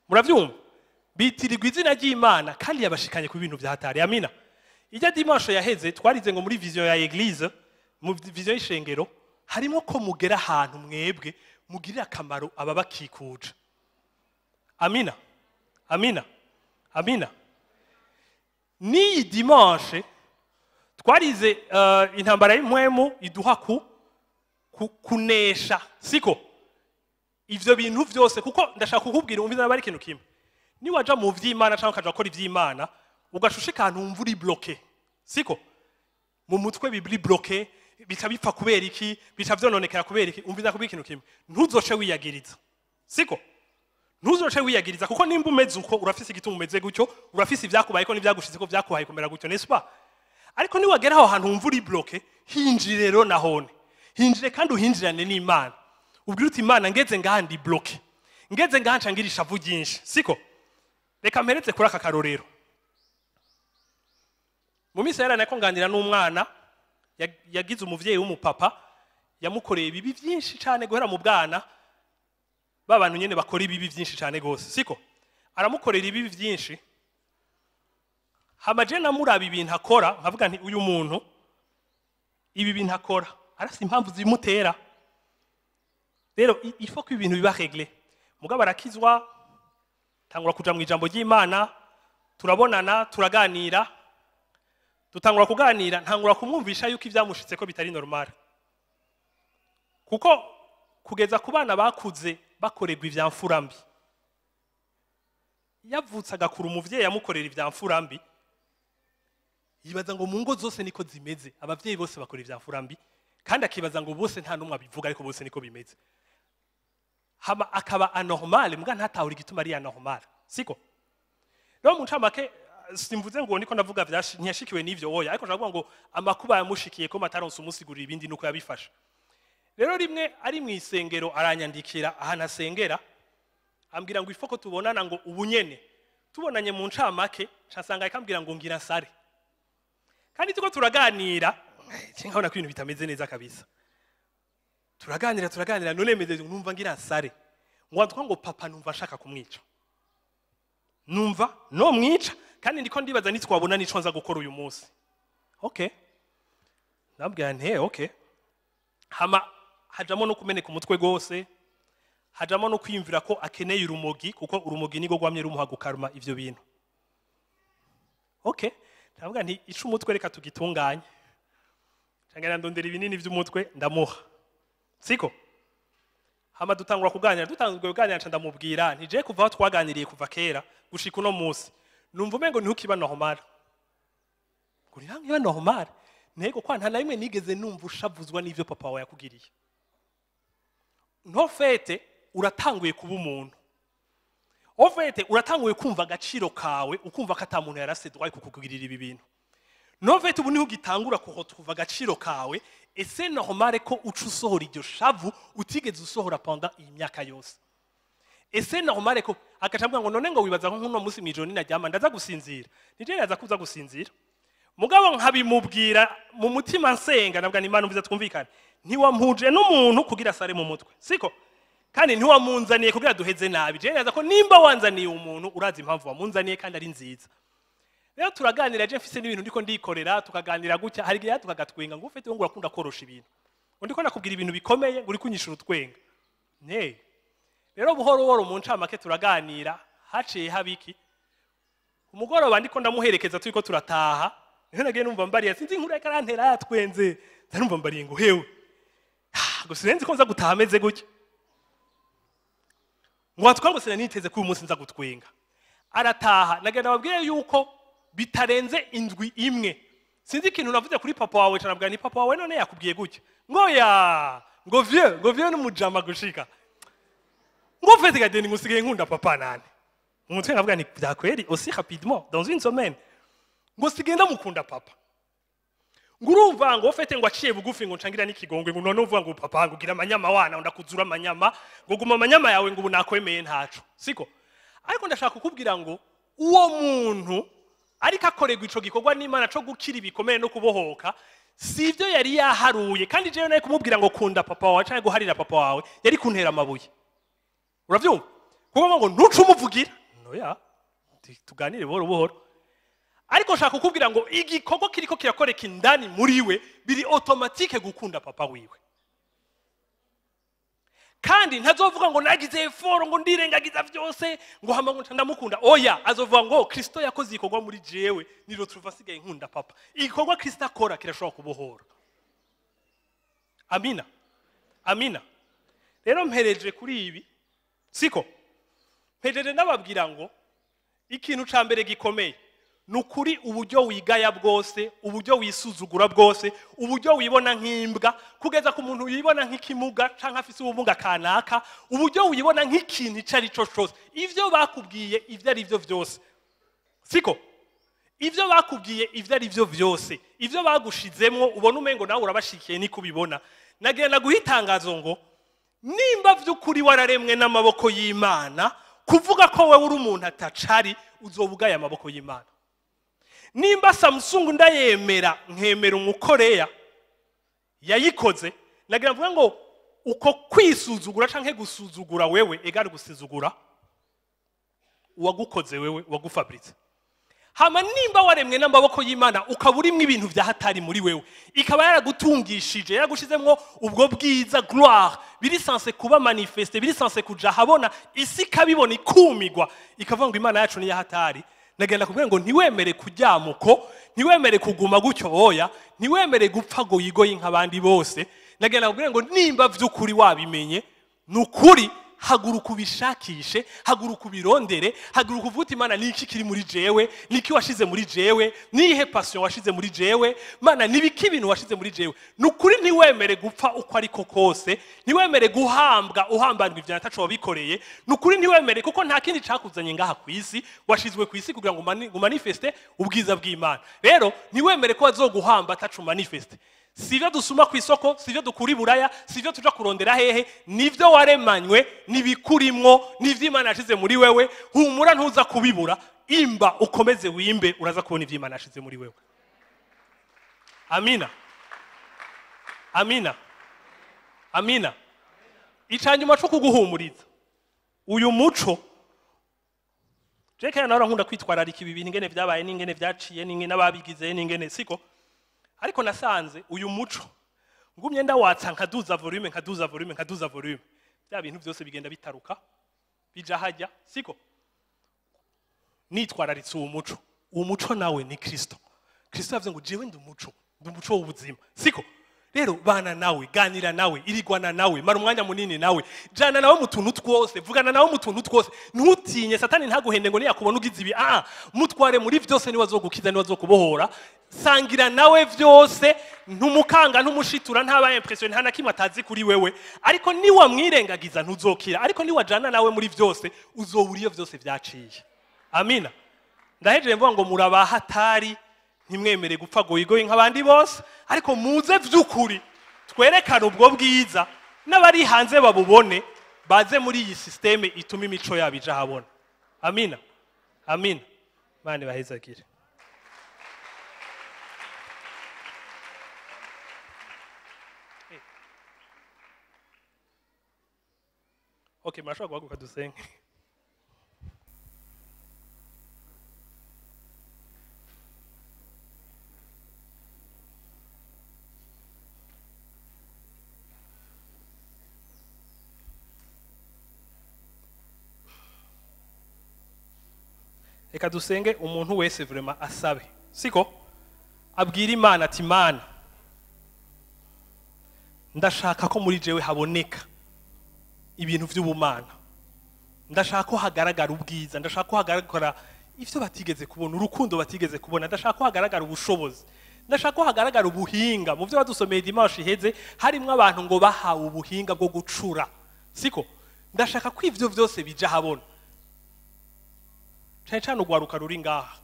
muravyumva? Bitirirwa izina ry'Imana kandi yabashikanye ku bintu vya hatari. Amina. Ijya dimanche yaheze twarize ngo muri vision ya église, mu vision y'ishengero, harimo ko mugera ahantu mwebwe mugirira akamaro ababakikuje. Amina, amina, amina. N'iyi dimanche twarize intambara y'impwemu iduha kunesha, siko? Ivyo bintu vyose, kuko ndashaka kukubwira, umva, ari ikintu kimwe: niwaja mu vy'Imana cyangwa ukaja gukora ivy'Imana, ugashushika ahantu wumva uri bloqué, siko? Mu mutwe bibiri bloqué, bica bipfa kubera iki? Bica vyononekera kubera iki? Umva, kubera ikintu kimwe: ntuzoce wiyagiriza, siko? Ntuzoce wiyagiriza, kuko nimba umeze uko, urafise igituma umeze gutyo, urafise ibyakubayeko n'ibyagushitse ko vyakuhaye kumera gutyo, n'est-ce pas? Ariko niwagera aho hantu wumva uri bloqué, hinjire rero nahone, hinjire kandi uhinjirane n'Imana, ubwire uti: "Imana, ngeze ngaha ndi bloqué, ngeze ngaha nca ngira ishavu ryinshi," siko? Reka mperetse kuri aka karorero. Mu minsi yari nako nganira n'umwana yagize umuvyeyi w'umupapa yamukoreye ibibi byinshi cyane guhera mu bwana, ba bantu nyene bakora ibibi byinshi cyane gose, siko? Aramukorera ibibi byinshi. Hama je namuraba ibintu akora, nkavuga nti: "Uyu muntu ibi bintu akora arafise impamvu zimutera." Rero il faut ko ibintu biba réglé. Mugabo arakizwa, tangura kuja mu ijambo ry'Imana, turabonana, turaganira, dutangura kuganira, ntangura kumwumvisha yuko ibyamushitse ko bitari normal, kuko kugeza ku bana bakuze bakorerwa ibya mfura mbi, yavutse agakura umuvyeyi amukorera ibya mfura mbi, yibaza ngo mu ngo zose niko zimeze, abavyeyi bose bakora ibya mfura mbi, kandi akibaza ngo bose nta n'umwe abivuga, ariko bose niko bimeze. Hama akaba anormal, mbwa ntatahura igituma ari anormal, siko? Rero mu ncamake, simvuze ngo niko ndavuga ntiyashikiwe n'ivyo, oya, ariko ndavuga ngo amakuba yamushikiye ko mataronse umusigurira ibindi nuko yabifasha. Rero rimwe ari mu isengero, aranyandikira ahantu asengera, ambwira ngo ifoko tubonana, ngo ubu nyene tubonanye. Mu ncamake nsanga akambwira ngo ngira nsare, kandi turiko turaganira nkabona ko ibintu bitameze neza kabisa. Turaganira, turaganira, none meze numva ngira nsare, ngo andwa ngo papa numva nshaka kumwica, numva no mwica, kandi ndiko ndibaza nitwabona nico nza gukora uyu munsi. Okay, ndabwira nti: "Okay." Hama hajamo no kumeneka umutwe gose, hajamo no kwiyumvira ko akeneye urumogi, kuko urumogi niko rwamye rumuha gukaruma ivyo bintu. Okay, ndavuga nti: "Ica umutwe reka tugitunganye." Cangana ndondera ibinini vy'umutwe, ndamuha, siko? Hama dutangura kuganira, dutanguye kuganira, nca ndamubwira nti: "Je kuva aho twaganiriye kuva kera gushika uno munsi, numva umengo ntukiba normal." Ngo niba normal ntego kwa nta na rimwe nigeze numva ushavuzwa n'ivyo papa wawe yakugiriye. En fait, uratanguye kuba umuntu. En fait, uratanguye kumva agaciro kawe, ukumva ko ata muntu yarase droit kukugirira ibi bintu. En fait, ubu niho ugitangura kuretrouva agaciro kawe, et c'est normal ko uca usohora iryo shavu utigeze usohora pendant iyi myaka yose. Et c'est normal ko agaca avuga ngo none ngo wibaza ko nk'uno munsi mw'ijoro ninaryama ndaza gusinzira? Nije yaza kuza gusinzira, mugabo nkabimubwira mu mutima nsenga, nabwa ni Imana umvize twumvikane. Ntiwampuje n'umuntu kugira asare mu mutwe, siko? Kandi ntiwamunzaniye kugira duheze nabi. Je naza ko nimba wanzaniye umuntu, urazi impamvu wamunzaniye kandi ari nziza. Rero turaganira, je mfise n'ibintu ndiko ndikorera, tukaganira gutya. Hari igihe tukagatwenga ngo ufite ngo urakunda korosha ibintu, ngo ndiko nakubwira ibintu bikomeye, ngo uri kunyishura utwenga. Ne rero buhoro buhoro, mu ncamake, turaganira. Haciye habiki umugoroba ndiko ndamuherekeza, turiko turataha, niho nagiye numva mbariye, sinzi inkuru yariko arantera yatwenze, ndarumva mbariye ngo hewe, ngo sinzi ko nza gutaha ameze gutya, ngo watwa ngo sinaniteze ko uyu munsi nza gutwenga. Arataha, nagenda babwire yuko bitarenze indwi imwe, sinzi ikintu navuze kuri papa wawe, canabwira ni papa wawe none yakubwiye gutya, ngo ya ngo vieux, ngo vieux n'umujama gushika, ngo fete gadeni, ngo usigaye nkunda papa nane. Mu mutwe nkavuga ni byakweri aussi rapidement, dans une semaine, ngo sigaye ndamukunda papa, ngo urumva ngo ufite ngo aciye bugufi, ngo ncangira n'ikigongwe, ngo none uvuga ngo papa ngo ugira amanyama wana, ndakuzura amanyama, ngo guma amanyama yawe, ngo ubu nakwemeye ntaco siko. Ariko ndashaka kukubwira ngo uwo muntu ariko akorerwa ico gikorwa n'Imana co gukira ibikomere no kubohoka, si ibyo yari yaharuye. Kandi jewe nawe kumubwira ngo kunda papa wawe canke guharira papa wawe, yari kuntera amabuye, uravyumva? Kuko ngo ntuce umuvugira noya, tuganire buhoro buhoro. Ariko nshaka kukubwira ngo igikorwa kiriko kirakoreka indani muri we, biri automatique gukunda papa wiwe. Kandi ntazovuga ngo nagize effort, ngo ndirengagiza vyose, ngo hama ngo ndamukunda. Oya, azovuga ngo Kristo yakoze igikorwa muri jewe, niro tuva asigaye nkunda papa. Igikorwa Kristo akora kirashobora kubohora. Amina, amina. Rero mpereje kuri ibi, siko? Mpereje ndababwira ngo ikintu ca mbere gikomeye ni ukuri, uburyo wigaya bwose, uburyo wisuzugura bwose, uburyo wibona nk'imbwa, kugeza ku muntu wibona nk'ikimuga canke afise ubumuga kanaka, uburyo wibona nk'ikintu ico ari cyo cose, ivyo bakubwiye ivyo ari byo vyose, siko? Ivyo bakubwiye ivyo ari byo vyose, ivyo bagushizemwo, ubona umengo nawe urabashikiye, niko ubibona. Nagenda guha itangazo ngo nimba vy'ukuri wararemwe n'amaboko y'Imana, kuvuga ko wewe uri umuntu atacari, uzoba ugaye amaboko y'Imana. Nimba Samsung ndayemera, nkemera umukoreya yayikoze, nagira mvuga ngo uko kwisuzugura canke gusuzugura wewe egari gusuzugura uwagukoze wewe, uwagufabrice. Hama nimba waremwe n'amaboko y'Imana, ukaba urimwo ibintu vya hatari muri wewe, ikaba yaragutungishije, yaragushizemwo ubwo bwiza, gloire biri censé kuba manifesté, biri censé kuja habona, isi ikabibona, ikumigwa, ikavuga ngo Imana yacu ni ya hatari. Nagenda kubwira ngo ntiwemere kuryama uko, ntiwemere kuguma gutyo, oya, ntiwemere gupfa ngo yigoye nk'abandi bose. Nagenda kubwira ngo nimba vy'ukuri wabimenye, ni ukuri, haguruka ubishakishe, haguruka ubirondere, haguruka uvuge uti: "Mana, niki kiri muri jewe? Niki washize muri jewe? Nihe passion washize muri jewe? Mana, nibiki ibintu washize muri jewe?" Ni ukuri, ntiwemere gupfa uko ariko kose, ntiwemere guhambwa uhambanwa ivyo nataco wabikoreye. Ni ukuri, ntiwemere, kuko nta kindi cakuzanye ngaha ku isi. Washizwe ku isi kugira ngo umanifeste ubwiza bw'Imana. Rero ntiwemere ko bazoguhamba ataco umanifeste. Si ibyo dusuma ku isoko, si ibyo dukura i Buraya, si ibyo tuja kurondera hehe, nibyo waremanywe, nibikurimwo, nivyo Imana yashize muri wewe. Humura, ntuza kubibura. Imba, ukomeze wimbe, uraza kubona ivyo Imana yashize muri wewe. Amina, amina, amina. Icanyuma co kuguhumuriza, uyu muco jeke nawe nkunda kwitwararika ibi bintu, ingene vyabaye n'ingene vyaciye n'ingene ababigize n'ingene, siko? Ariko nasanze uyu muco ngumye ndawatsa, nkaduza volume, nkaduza volume, nkaduza volume, bya bintu byose bigenda bitaruka bija hajya, siko? Nitwararitse uwo muco. Uwo muco nawe ni Kristo. Kristo yavuze ngo jewe ndi umuco, ndi umuco w'ubuzima, siko? Rero bana nawe, ganira nawe, irigwana nawe, mara umwanya munini nawe, jana nawe mu tuntu twose, vugana nawe mu tuntu twose. Ntutinye Satani, ntaguhende ngo niyakubona ugize ibi. Mutware muri vyose, niwe azogukiza, niwe azokubohora. Sangira nawe vyose, ntumukanga, ntumushitura, ntaba impression, nta na kimwe atazi kuri wewe. Ariko niwamwirengagiza ntuzokira, ariko niwajana nawe muri vyose uzobura iyo vyose vyaciye. Amina. Ndahejeje mvuga ngo murabaha hatari, ntimwemere gupfa goyigoyi nk'abandi bose, ariko muze vy'ukuri twerekane ubwo bwiza n'abari hanze babubone, baze muri iyi systeme ituma imico yabo ija habona. Amina. Amina. Imana ibahezagire. Okay, murashobora guhaguruka dusenge. Reka dusenge, umuntu wese vraiment asabe, siko abwira Imana ati Mana, ndashaka ko muri jewe haboneka ibintu vy'ubumana, ndashaka ko hagaragara ubwiza, ndashaka ko hagaragara ivyo batigeze kubona, urukundo batigeze kubona, ndashaka ko hagaragara ubushobozi, ndashaka ko hagaragara ubuhinga. Mu vyo badusomeye dimanche iheze harimwo abantu ngo bahawe ubuhinga bwo gucura, siko ndashaka ko ivyo vyose bija habona. Cyane cyane urwaruka ruri ngaha,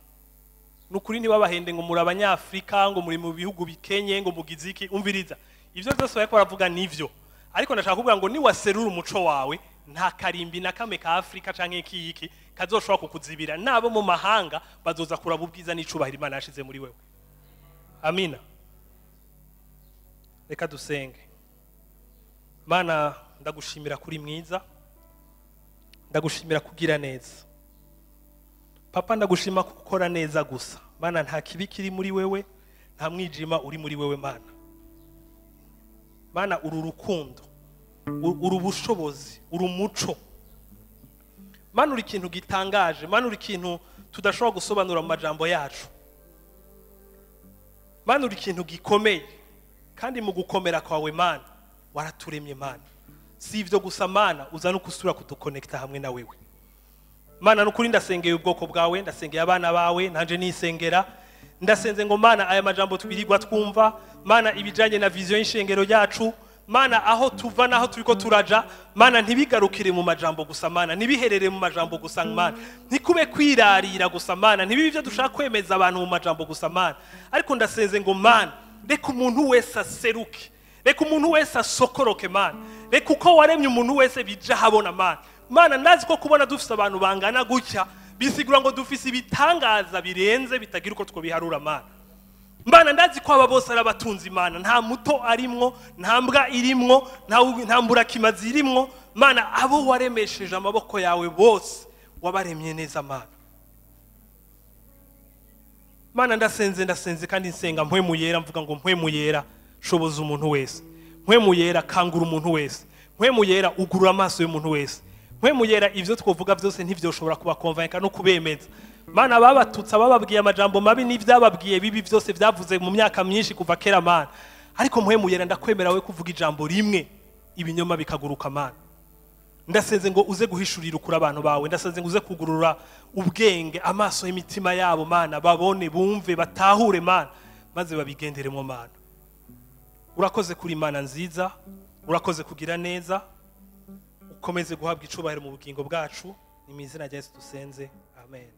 nukuri ntibabahende ngo muri abanyafrika, ngo muri mu bihugu bikenye, ngo mugiziki. Umviriza, ivyo byose bariko baravuga nivyo, ariko ndashaka kuvuga ngo niwaserura umuco wawe, nta karimbi na kamwe ka Afrika canke kiki kazoshobora kukuzibira. Nabo mu mahanga bazoza kuraba ubwiza n'icubahiro Imana yashize muri wewe. Amina. Reka dusenge. Mana, ndagushimira kuri mwiza, ndagushimira kugira neza. Papa, ndagushima gukora neza gusa. Mana, nta kibi kiri muri wewe, nta mwijima uri muri wewe. Mana, Mana, uru rukundo, uru bushobozi, uru muco. Mana, uri ikintu gitangaje. Mana, uri ikintu tudashobora gusobanura mu majambo yacu. Mana, uri ikintu gikomeye, kandi mu gukomera kwawe Mana waraturemye. Mana, si ivyo gusa, Mana uza no kusura kudukonekta hamwe na wewe. Mana, nukuri ndasengeye ubwoko bwawe, ndasengeye abana bawe, nanje nisengera. Ndasenze ngo Mana, aya majambo twirirwa twumva, Mana, ibijanye na vision y'ishengero ryacu, Mana, aho tuva naho turiko turaja, Mana, ntibigarukire mu majambo gusa, Mana ntibiherere mu majambo gusa, Mana ntikube kwirarira gusa, Mana ntibibe ivyo dushaka kwemeza abantu mu majambo gusa, Mana. Ariko ndasenze ngo Mana, reka umuntu wese aseruke, reka umuntu wese asokoroke, Mana, reka uko waremye umuntu wese bija habona. Mana, Mana, ndazi ko kubona dufise abantu bangana gutya bisigura ngo dufise ibitangaza birenze bitagira uko twobiharura. Mana, Mana, ndazi ko aba bose ari abatunzi. Mana, nta muto arimwo, nta mbwa irimwo, nta mburakimazi irimwo. Mana, abo waremesheje amaboko yawe bose wabaremye neza. Mana, Mana, ndasenze, ndasenze kandi nsenga Mpwemu Yera, mvuga ngo Mpwemu Yera, shoboza umuntu wese, Mpwemu Yera, kangura umuntu wese, Mpwemu Yera, ugurura amaso y'umuntu wese, Mpwemu Yera, ivyo twovuga vyose ntivyoshobora kubakonvenka no kubemeza. Mana, babatutsa bababwiye amajambo mabi n'ivyababwiye bibi vyose vyavuze mu myaka myinshi kuva kera. Mana, ariko Mpwemu Yera, ndakwemera we kuvuga ijambo rimwe ibinyoma bikaguruka. Mana, ndasenze ngo uze guhishurira ukuri abantu bawe, ndasenze ngo uze kugurura ubwenge, amaso y'imitima yabo. Mana, babone, bumve, batahure, Mana, maze babigenderemo. Mana, urakoze kuri Imana nziza, urakoze kugira neza, ukomeze guhabwa icubahiro mu bugingo bwacu. Ni mu izina rya Yesu dusenze, amen.